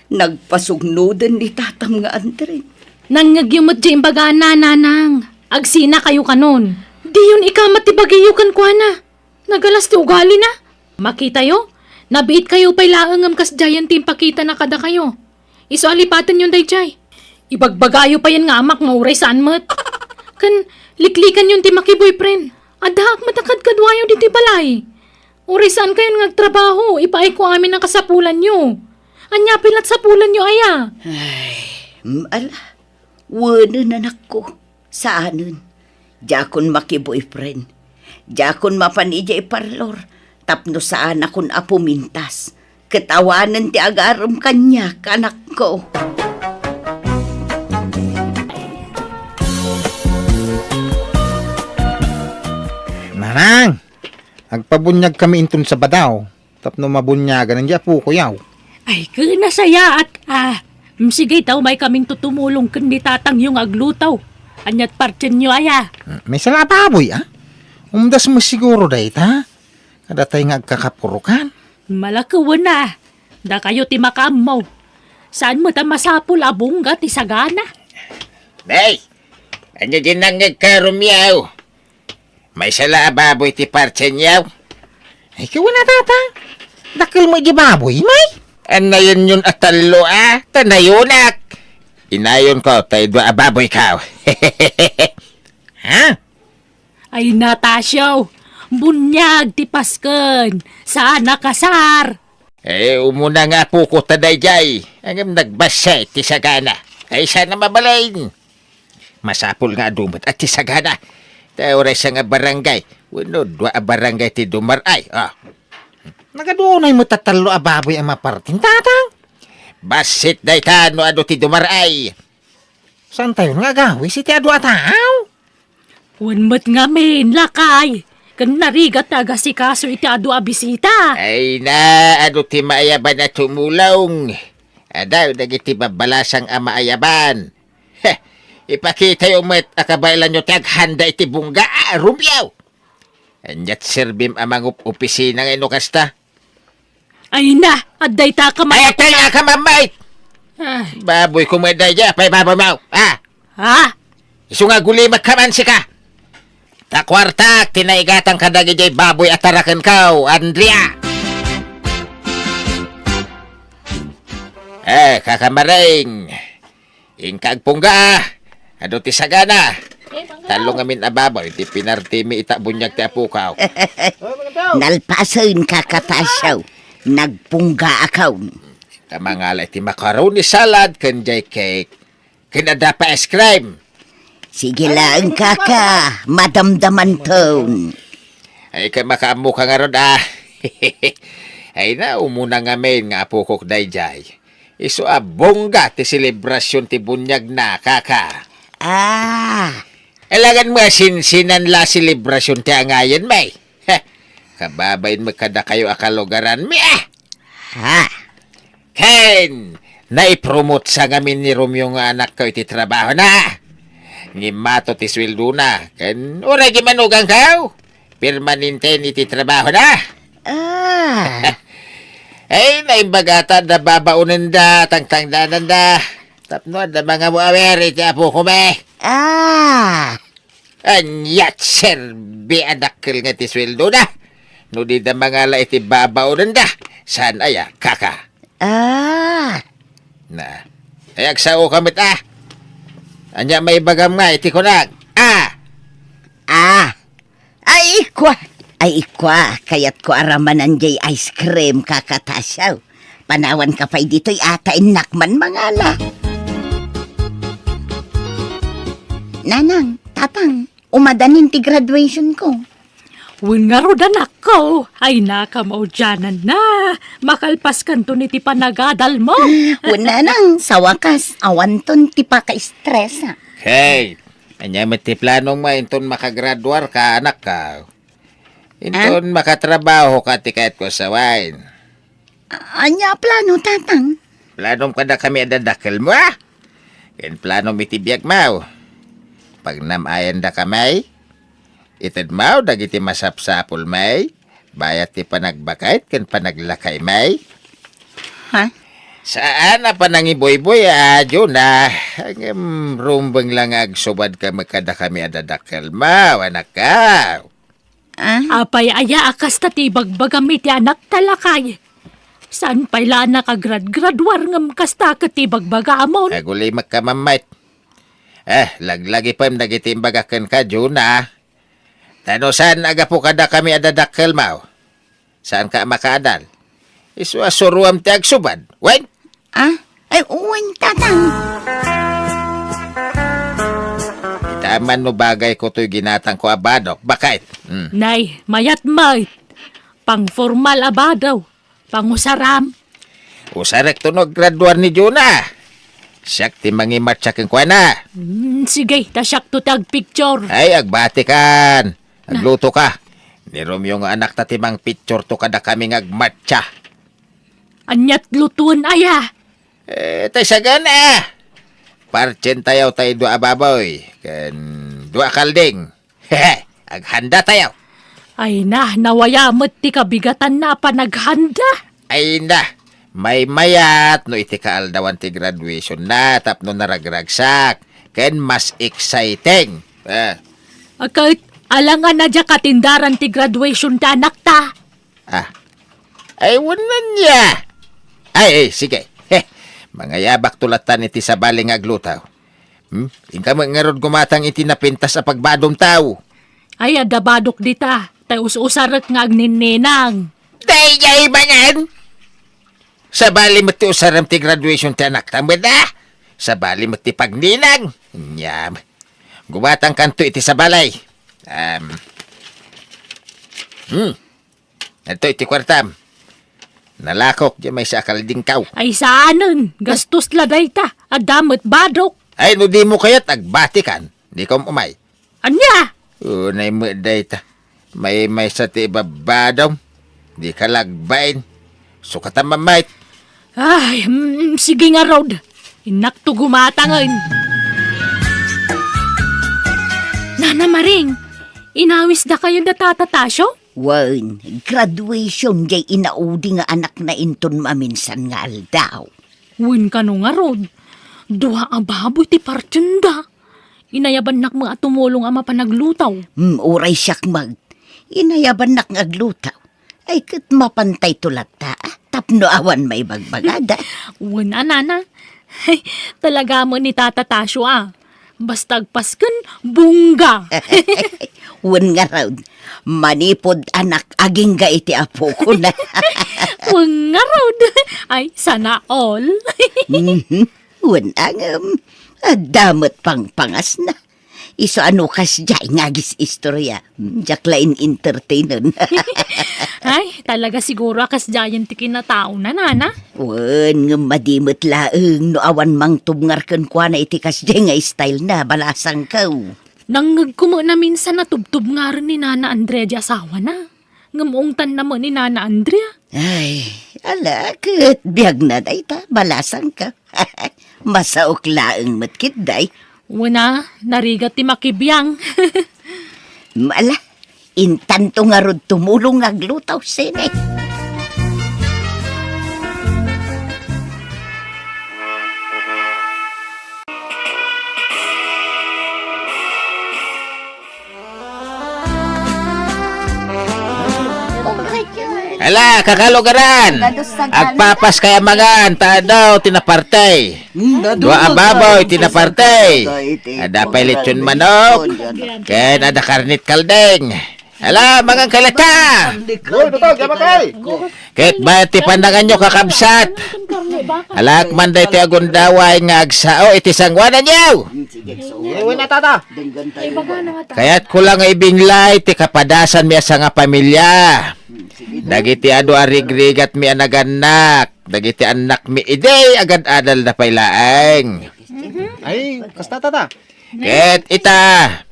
nagpasugnoden ni tatam nga Andring. Nangngegyo met diay imbaganna, nanang. Agsinakayo kanon. Diyon ikamat ti bagiyo kenkuana. Nagalas ti ugalina. Makitayo, nabiitkayo pay laeng ngem kasdiayen ti impakitana kadakayo. Isu a lipatenyon daydiay. Ibagbagayo payen nga amak nga uray saan met. Ken liklikanyon ti makiboyfriend. Addaak met a kadkaduayo ditoy balay. Uray saankayon nga agtrabaho, ipaayko amin a kasapulanyo. Ania pay la ti sapulanyo aya? Ay, mm, ala. Wenen, anakko. Saanen. Diakon makiboyfriend. Diakon mapan idiay parlor tapno saanakon a pumintas. Ket awanen ti agarem kaniak, anakko. Nanang, agpabuniagkami inton Sabado. Tapno mabuniagan diay apokoyaw. Ay, ken nasayaat, a. Mm, sige, ta umaykaminto tumulong ken ni tatangyo nga agluto. Ania ti partienyo aya? Mm, maysa la a baboy, a. Umdas met siguro dayta. Kadatay nga agkakapurokan. Malakewen a. Dakayo ti makaammo. Saan met a masapul a bungga ti sagana? Nay, ania diay nangngegka, Romeo? Maysa la a baboy ti partienyo? Ay, kua, tata. Dakkel met diay baboy, may? Annayonyon a tallo, a, ta nayonak. Inayonko tay dua a baboyko. Ha? Ay, Natasio, buniag ti Pasken. Saan a kasar. Eh, umuna nga apoko ta daydiay. Ngem nagbassit ti sagana. Ay, saan a mabalin. Masapul nga adu met a ti sagana. Ta uray siak nga barangay wenno dua a barangay ti dumar-ay, a. Nagaduay met a tallo a baboy a mapartin, tatang. Bassit dayta no adu ti dumar-ay. Saantayon nga agawis iti adu a tao? Wen met ngamin, lakay, ken narigat nga agasikaso iti adu a bisita. Ay na, adu ti maayaban a tumulong. Adu dagiti babbalasang a maayaban. Heh, ipakitayo met a kabaelanyo ti aghanda iti bungga, a, Romeo. Ania ti serbim a mangup-opisina nga no kasta? Ay na, adda ita ka. Ay, agtay nga ka, mamay! Ay. Baboyko met daydiay, apay baboymo? Ah! Ha? Isu nga agulimek ka man, sika! Ta kuartak ti naigatang kadagiti baboy a tarakenko, Andrea! Eh, kakamaring, inka agpungga, a. Adu ti sagana. Tallo ngamin a baboy ti pinartimi ita buniag ti apokaw. Nalpasen, Kaka Tasio. Nagpunggaakaw. Kamangala iti macaroni salad ken jay cake. Ken adda pay ice cream. Sige laeng, Kaka. Madamdamanton. Ay, ka makaammoka ngarud, a. Ay na, umuna ngamin nga apokok dayjay. Isu a bongga ti selebrasion ti buniagna, Kaka. Ah. Alangan mo a sinsinan la selebrasion ti angayen, may. Heh, kababain mo kadakayo a kalugaran, mi, ah! Ha? Ken, naipromotsa ngamin ni Romeo nga anakko iti trabahona. Ngimmato ti sueldona, ken uray gimanugankaw, permanente iti trabahona. Ah. Ay, naimbagata da babaonenda, tangtangdananda. Tapno adda mangamu-awer iti apokome. Ah. Ania ti serbi a dakkel nga ti sueldona? No dida mangala iti babaonenda, saan aya, Kaka? Ah. Na, ay agsaoka met, a. Ania maibagam nga iti kunam, a? Ah. Ay, ikua. Ay, ikua. Kayatko a ramanan jay ice cream, Kaka Tasio. Panawanka pay ditoy, a, ta innak man mangala. Nanang, Tatang, umadanin ti graduationko. Wen ngarud, anakko, ay, nakamaudiananna. Makalpaskanton iti panagadalmo. Wen, Nanang, sa wakas, awanton ti pakaestresa. Hey, ania met ti planongmo inton makagraduarka, anakko? Inton makatrabahoka ti kayatko a sawen. A-, ania a plano, Tatang? Planom kadakami a dadakkelmo, a? Ken planom iti biagmo. Pagnam-ayandakami, itedmo dagiti masapsapulmi, bayat ti panagbakayt ken panaglakaymi. Ha? Saan a panangibuybuy, a, Juna. Ngem rumbeng la nga agsubadka met kadakami a dadakkelmo, anakko. Ah? Apay aya a kasta ti ibagbagam iti anakta, lakay? Saan pay la a nakagradgraduar ngem kasta ket ti ibagbagamon? Agulimekka, Mammayt. Eh, laglagipem dagiti imbagak kenka, Juna. Ta no saan a gapu kadakami a dadakkelmo, saanka a makaadal. Isu a suroam ti agsubad. Wen? Ah? Ay, wen, Tatang. Ita man no bagayko toy ginatangko a badok, bakayt. Hmm. Nay, mayat met. Pangformal a badaw. Pangusaram. Usarekto no aggraduar ni Juna. Siak ti mangimatsa kenkuana. Hmm, sige, ta siakto ti agpicture. Ay, agbatikan. Aglutoka. Ni Romeo nga anakta ti mangpictureto kadakami nga agmatsa. Aniat lutoen aya? Eh, tay sagana. Partsentayo tay dua a baboy, ken dua a kalding. Aghanda tayo. Ay na, nawaya met ti kabigatanna a panaghanda. Ay na, maymayat no iti kaaldawan ti graduationna tapno naragragsak, ken mas exciting. Ah. Ket, alangan a diak atendaran ti graduation ti anakta. Ah. Ay, wen ania. Ay, ay, sige. Heh, mangayabakto lattan iti sabali nga agluto. Hmm? Inka met ngarud gumatang iti napintas a pagbadomtaw. Ay, adda badok dita. Tay us-usarek nga agninninang. Daydiay manen! Sabali met ti usarem ti graduation ti anakta met, a? Sabali met ti pagninang. Ania. Gumatangkanto iti sabali. Um. Hmm. Adtoy ti kuartam. Nalakok diay maysa a kaldingkaw. Ay saanen, gastos la dayta. Adda met badok. Ay, no dimo kayat agbatikan, dika umay. Ania? Unay met dayta. Maymaysa ti ibabadom. Dika la agbain. Sukatan, Mammayt. Ay, mm, sige ngarud. Innakto gumatangen. Nana Maring, inawisdakayo da Tata Tasio? Wen, graduation jay inaudi nga anakna inton maminsan nga aldaw. Wen kano ngarud, dua a baboy ti partienda. Inayabannak met a tumulong a mapan agluto. Hmm, uray siak met. Inayabannak nga agluto. Ay, ket mapantayto latta, a, tapno awan maibagbagada. Wen a, nana. Talaga met ni Tata Tasio, a. Basta agpasken, bungga. Wen ngarud, manipud anak agingga iti apokon. Wen ngarud. Ay, sana all. Mhm. Wen a ngem, adda met pangpangasna. Isu a no kasdiay nga agis-istorya, diak la in-entertainen. Ay, talaga siguro a kasdiayen ti kinataona, nana. Wen, ngem madi met laeng no awan mangtubngar kenkuana iti kasdiay nga style na, balasangko. Nangngegko met naminsan a tubtubngaren ni Nana Andrea di asawana. Ngem ungtanna met ni Nana Andrea. Ay, ala ket biagna dayta, balasangko. Masaok laeng met ketdi. Wen a, narigat ti makibiang. Ala, intanto ngarud tumulong nga agluto, sine. Ala, kakalugaran! Agpapas kaya mangan, ta adaw ti napartey. Dua a baboy ti napartey. Ada pay lechon manok. Ken ada karnit kaldeng. Ala, mangan kay latta! Ket bayat ti pananganyo, kakabsat. Alak man daytoy agundaway nga agsao iti sangoananyo. Kayatko la nga ibinglay ti kapadasanmi a sangapamilya. Dagiti adu a rigrigatmi a nagannak, dagiti annakmi idi agad-adalda pay laeng. Ay, kasta, tata. Ket ita,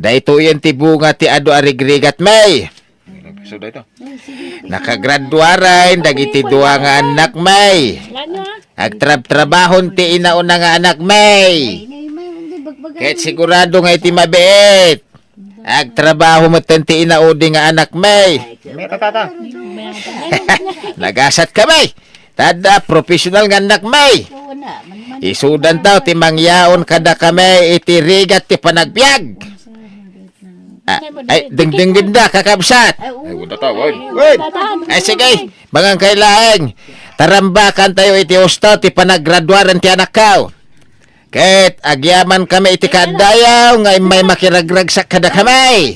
daytoyen ti bunga ti adu a rigrigatmi. Nakagraduaren dagiti dua nga annakmi. Agtrabtrabahon ti inauna nga anakmi. Ket sigurado nga iti mabiit, agtrabaho metten ti inaudi nga anakmi. Nagasat kami. Tadda, professional nga annakmi. Isudantaw ti mangyaon kadakami iti rigat ti panagbiag. Ah, ay, dingdinggenda, kakabsat. Ay, unda ta, wen. Wen. Ay, sige, mangan kay laeng. Tarambakantayo iti husto ti panagraduaren ti anakko. Ket agyamankami iti kaadayo nga immay makiragragsak kadakami.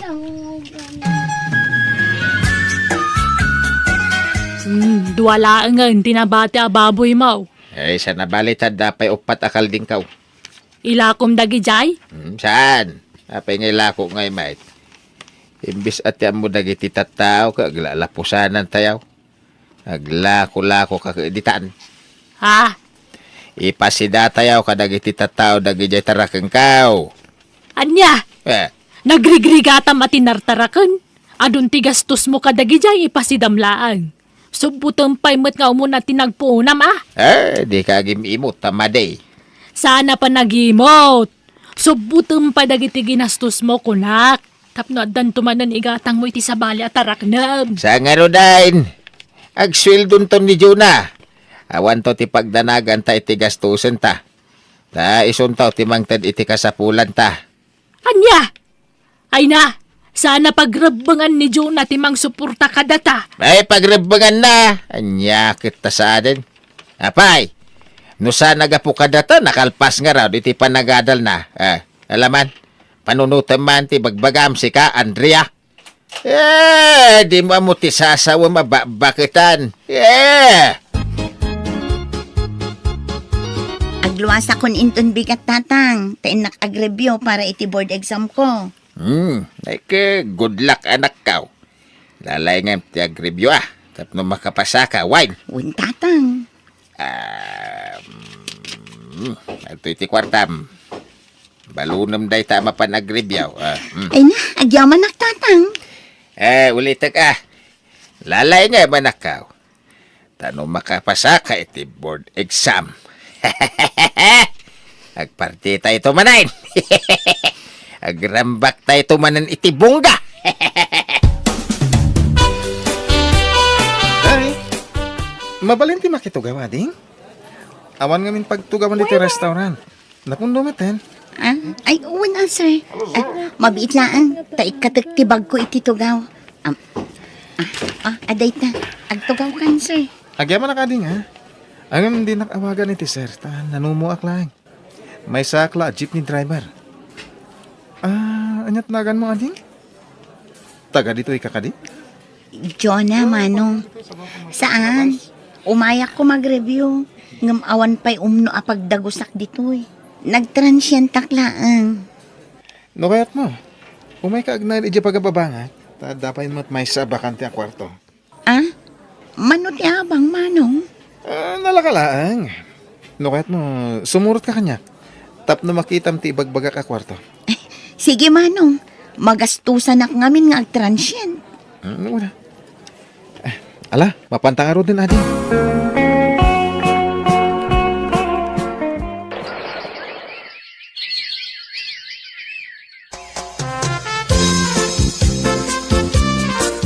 Hmm, dua laengen ti nabati a baboymo. Ay, sa nabali ta, adda pay uppat a kaldingko. Ilakom dagidiay? Hmm, saan? Apay nga ilako ngay met? Imbes a ti ammo dagiti tattao, ket aglalapusanantayo. Aglako-lako ka ket ditan. Ha? Ipasidatayo kadagiti tattao dagidiay tarakengko. Ania? Eh. Nagrigrigatam a ti nartaraken? Adun ti gastosmo kadagidiay, ipasidam laeng. Subbotem pay met nga umuna ti nagpuonam, a? Eh, dika agim-imot ta madi. Saan a panagimot. Subbotem pay dagiti ginastosmo, kunak. Tapno addanto manen igatangmo iti sabali a taraknem. Sa ngaruden, agsueldonto ni Jonah. Awanto ti pagdanaganta iti gastosenta. Ta isunto ti mangted iti kasapulanta. Ania? Ay na, saan a pagrebbengan ni Jonah ti mangsuporta kadata. Ay, pagrebbenganna. Ania ket ta saanen? Apay, no saan a gapu kadata, nakalpas ngarud iti panagadalna. Eh, alaman, panunotem man ti bagbagam, sika, Andrea. Eh, dimo ammo ti sasawem a bakbaketan. Eh! Agluasakon inton bigat, Tatang, ta innak agreview para iti board exam ko. Hmm, ay ke, good luck, anakko. Lalaingem ti agreview, a, tapno makapasaka, wen. Wen, Tatang. Ah, mm, adtoy ti kuartam. Balonem dayta a mapan agreview, a, mm. Ay na, agyamanak, Tatang. Eh, ulitek, a. Lalaingem, anakko. Ta no makapasaka iti board exam, agpartitayto manen. Agrambaktayto manen iti bungga. Ay, mabalin ti makitugaw, ading? Awan ngamin pagtugawan ditoy restaurant. Napundo metten. Ah, ay, wen a, sir. Ah, mabiit laeng, ta ikkatek ti bagko iti tugaw. Am, ah, ah, adayta. Agtugawkan, sir. Agyamanak, ading, a. Ngem dinak awagan iti sir, ta nanumoak laeng. Maysaak la a jeepney driver. Ah, ania't naganmo, ading? Taga ditoy ka kadi? Jonah, Manong. Saan? Umayak ko mag-review. Ngem awan pay umno a pagdagusak ditoy. Nagtransientak laeng. No kayatmo, umayka agnaed idiay pagababangat, ta adda pay met maysa a bakante a kuarto. Ah? Mano ti abang, Manong? Ah, nalaka laeng. No kayatmo, sumurotka kaniak. Tapno makitam ti ibagbagak a kuarto. Sige, Manong. Magastusanak ngamin nga agtransient. Hmm, wala. Eh, ala, mapanta ngaruden, adi.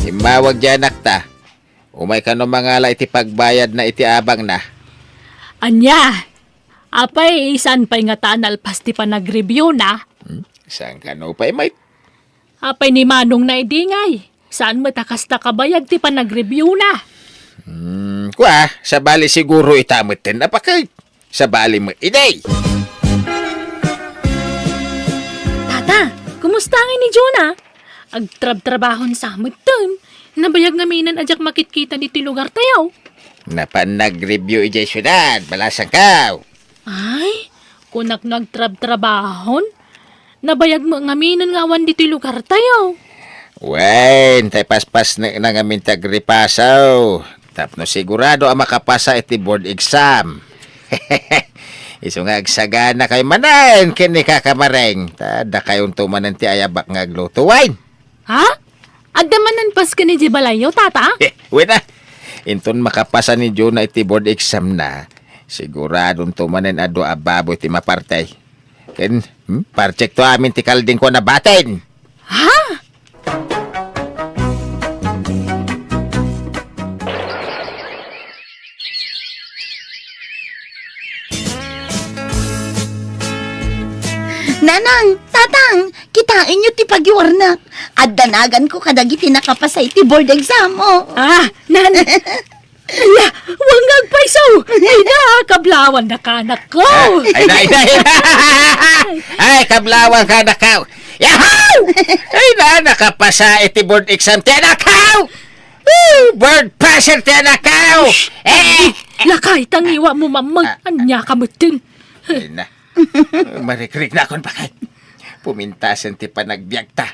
Immawag diay anakta. Umay kano mangala iti pagbayadna iti abangna. Ania? Apay, saan pay ngata a nalpas ti panagreviewna? Hmm? Saan kano pay, Mike? Apay ni Manongna idi ngay? Saan met a kasta kabayag ti panagreviewna? Hmm, kua, sabali siguro ita metten a paket. Sabali met idi. Tata, kumusta ngay ni Jonah? Agtrabtrabahon sa metten. Nabayag ngaminen a diak makitkita ditoy lugartayo. Napan nag-review idiay siudad, balasangkaw. Ay, kunak no agtrabtrabahon. Nabayag met ngaminen nga awan ditoy lugartayo. Wen, tay paspasnekna ngamin ti agripasaw. Tapno sigurado a makapasa iti board exam. Isu nga agsaganakayo manen ken ni Kaka Mareng, ta dakayonto manen ti ayabak nga agluto wen. Ha? Adda manen pasken idiay balayyo, Tata? Eh, wen a. Inton makapasa ni Jonah iti board exam na, siguradonto manen a dua a baboy ti mapartay. Ken, hmm, parchekto amin ti kaldingko a nabatin. Ha? Nanang, Tatang, kitaenyo ti pagiwarnak. Adda naganko kadagiti nakapasa iti board exam, oh. Ah, nan-, Ala, wen nga agpayso! Ay na, kablawannaka, anakko! Ay na, ay na, ay na! Ay, kablawanka, anakko! Yahoo! Ay na, nakapasa iti board exam ti anakko! Woo! Board passer ti anakko! Eh! Lakay, tangiwa mo, mamang! Ah, ah. Ania ka metten? Ay na. Marikrik na akon bakit. Pumintasen ti panagbiagta.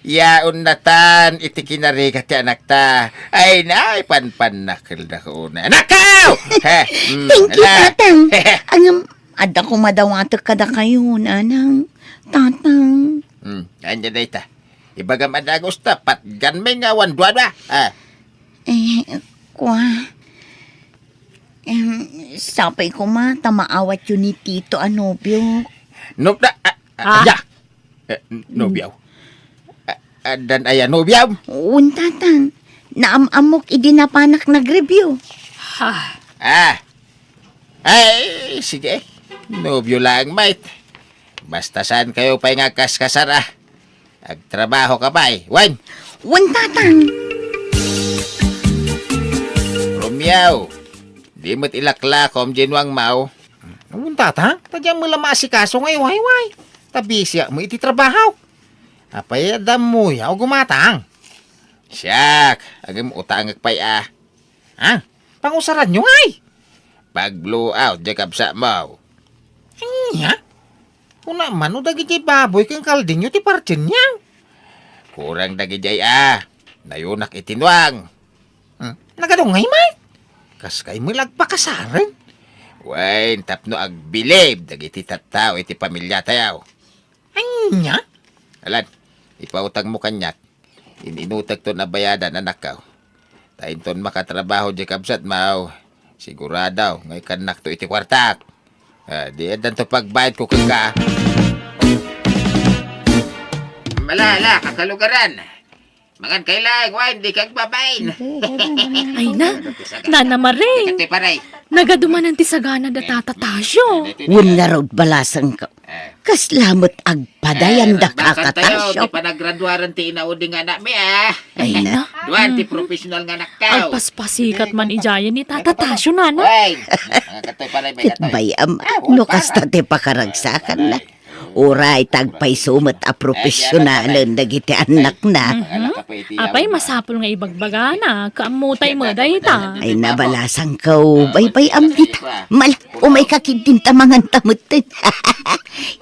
Yaon natan iti kinarigat ti anakta. Ay, nay, panpannakel da ko una. Anakko! He, mm, Thank you, ala. Tatang. Ngem, adda koma dawatek kadakayo, Nanang, Tatang. Hmm, ania dayta? Ibagam a dagus ta, patgan mi nga awan duadua. Ah. Eh, kua. Em, sapay koma ta maawatyo ni Tito a nobio. No, da, ah, ah, Ah? Ya. Eh, n-, nobiaw. A-, addan aya nobiaw? Wen, Tatang. Naam-ammok idi napanak nag-review. Ah. Ah. Ay, sige. Nobio laeng, mate. Basta saankayo pay nga agkaskasar, ah. Agtrabaho ka pay. Wen? Wen, Tatang. Romeo, di met ilaklakom diay nuangmaw. Wen, Tatang, ta diak met la maasikaso nga iwayway. Ta bisiak met iti trabaho. Apay, adda ammoyo a gumatang? Siak, agim utangek pay a. Ha? Pangusaranyo ngay? Pag-blow out diay kabsatmo. Ania? Kuna man no dagidiay baboy ken kaldingyo ti partienyo? Kurang dagidiay a. Nayonak iti nuang. Hmm? Nagadungay met? Kaskay met la agpakasaren? Wen, tapno agbilib dagiti tattao iti pamiliatayo. Ania? Alan, ipautangmo kaniak. In-inutekton a bayadan, anakko. Ta inton makatrabaho diay kabsatmo, sigurado nga ikkannakto iti kuartak. Ah, di addanto pagbayadko kenka. Ala, ala, kakalugaran. Mangan kayo lang, wine, di kagbabain. Ay na, Nana Maring. Kati paray. Nagadumanan ti sagana da Tata Tasyo. Wen ngarud balasangko. Kasla met agpadayan da kakatasyo. Ti panagraduaran ti inaudi nga anak mi, ah. Ay na. Duan ti professional nga anak taw. Agpaspasikat man idiayen ni Tata Tasyo, Nana. Ay, katoy paray, may katoy. Ket bay-am, no kasta ti pakaragsakanna. Uray ta agpayso met a profesionalen dagiti annakna. Mhm. Apay, masapul nga ibagbagana, kaammo tay met dayta. Ay, nabalasangko, bay-bay-am dita. Mal, umayka ketdin ta manganta metten.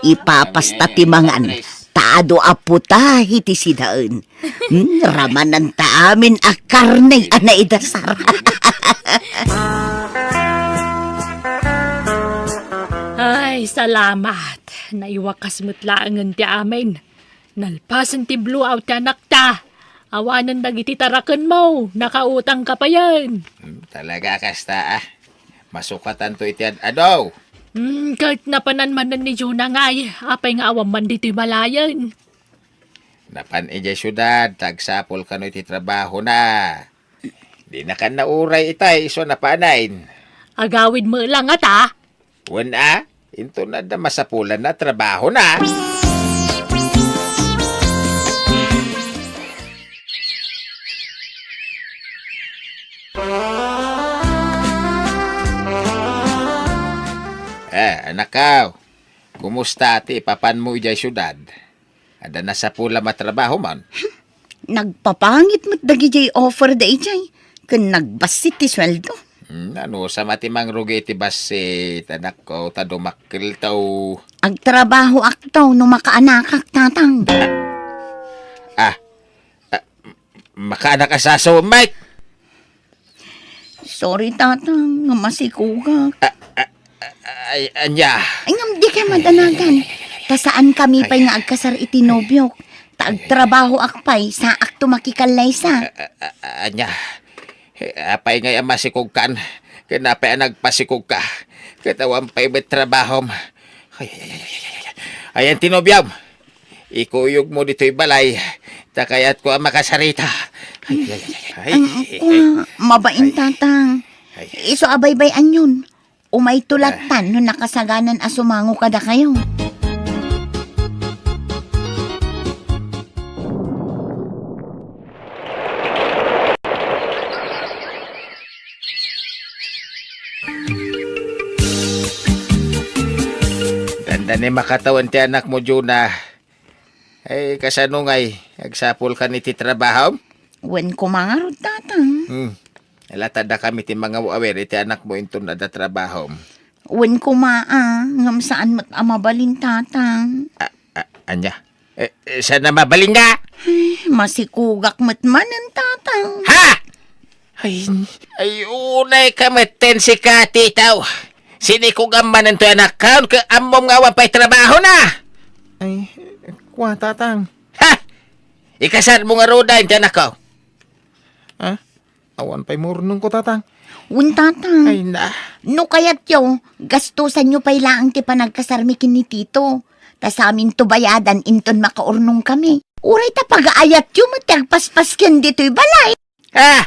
Ipapasta ti mangan, ta adu a putahe ti sidaen. Hmm, ramananta amin a karne a naidasar. Ay, salamat. Naiwakas met laengen ti amin. Nalpasen ti blowout ti anakta. Awanen dagiti tarakenmo, nakautangka payen. Hmm, talaga kasta, ah. Masukatanto iti ad-adu. Hmm, ket napanan manen ni Jonah ngay, apay nga awan man ditoy balayen? Napan idiay siudad, ta agsapul kano iti trabahona. Dinakan nauray itay isu a napanen. Agawid met la ngata? Wen a, inton adda masapulanna a trabahona. Eh, anakko, kumusta ti ipapanmo idiay siudad? Adda nasapulam a trabahom? Nagpapangit met dagidiay offer daydiay, ken nagbassit ti sueldo. Hmm, anusam a ti mangrugi iti bassit, anakko, ta dumakkelto. Agtrabahoakto no makaanakak, Tatang. Ah, ah, makaanak a saso, Mike? Sorry, Tatang, nga masikugak. Ah, ah, ah, ay, ania? Ay, ngem dikay madanagan. Ta saankami pay nga agkasar iti nobiok. Ta agtrabahoak pay, saakto makikallaysa. Ah, ah, ah, ania? Eh, apay ngay a masikugkan? Ken apay a nagpasikugka? Ket awan pay met trabahom. Ay, ay, ay, ay, ay, ay. Ayan ti nobiom. Ikuyogmo ditoy balay, ta kayatko a makasarita. Ay, ay, ay, ay, ay. Ang, ay, ay, mabain, ay. Tatang. Ay. Isu a baybay-anyon. Umayto lattan no nakasaganan a sumango kadakayo. Dandani makatawen ti anakmo, Jonah. Ay, kasano ngay? Agsapulkan iti trabahom? Wen koma ngarud, Tatang. Hmm. Latadakami ti mangaw-awir iti anakmo inton adda trabahom. Wen koma, a, ngem saan met a mabalin, Tatang. A, a, ania? Eh, eh, saan a mabalin nga? Ay, masikugak met manen, Tatang. Ha? Ay, ay, unay ka metten sika, titaw. Sinikugam manen toy anakkaon, ket ammom nga awan pay trabahona. Ay, kua, Tatang. Ha? Ikasarmo ngaruden ti anakko? Ha? Awan pay maurnongko, Tatang. Wen, Tatang. Ay, na. No kayatyo, gastusanyo pay laeng ti panagkasarmi ken ni Tito. Ta saminto bayadan inton makaurnongkami. Uray ta pagaayatyo met ti agpaspas ken ditoy balay. Ah!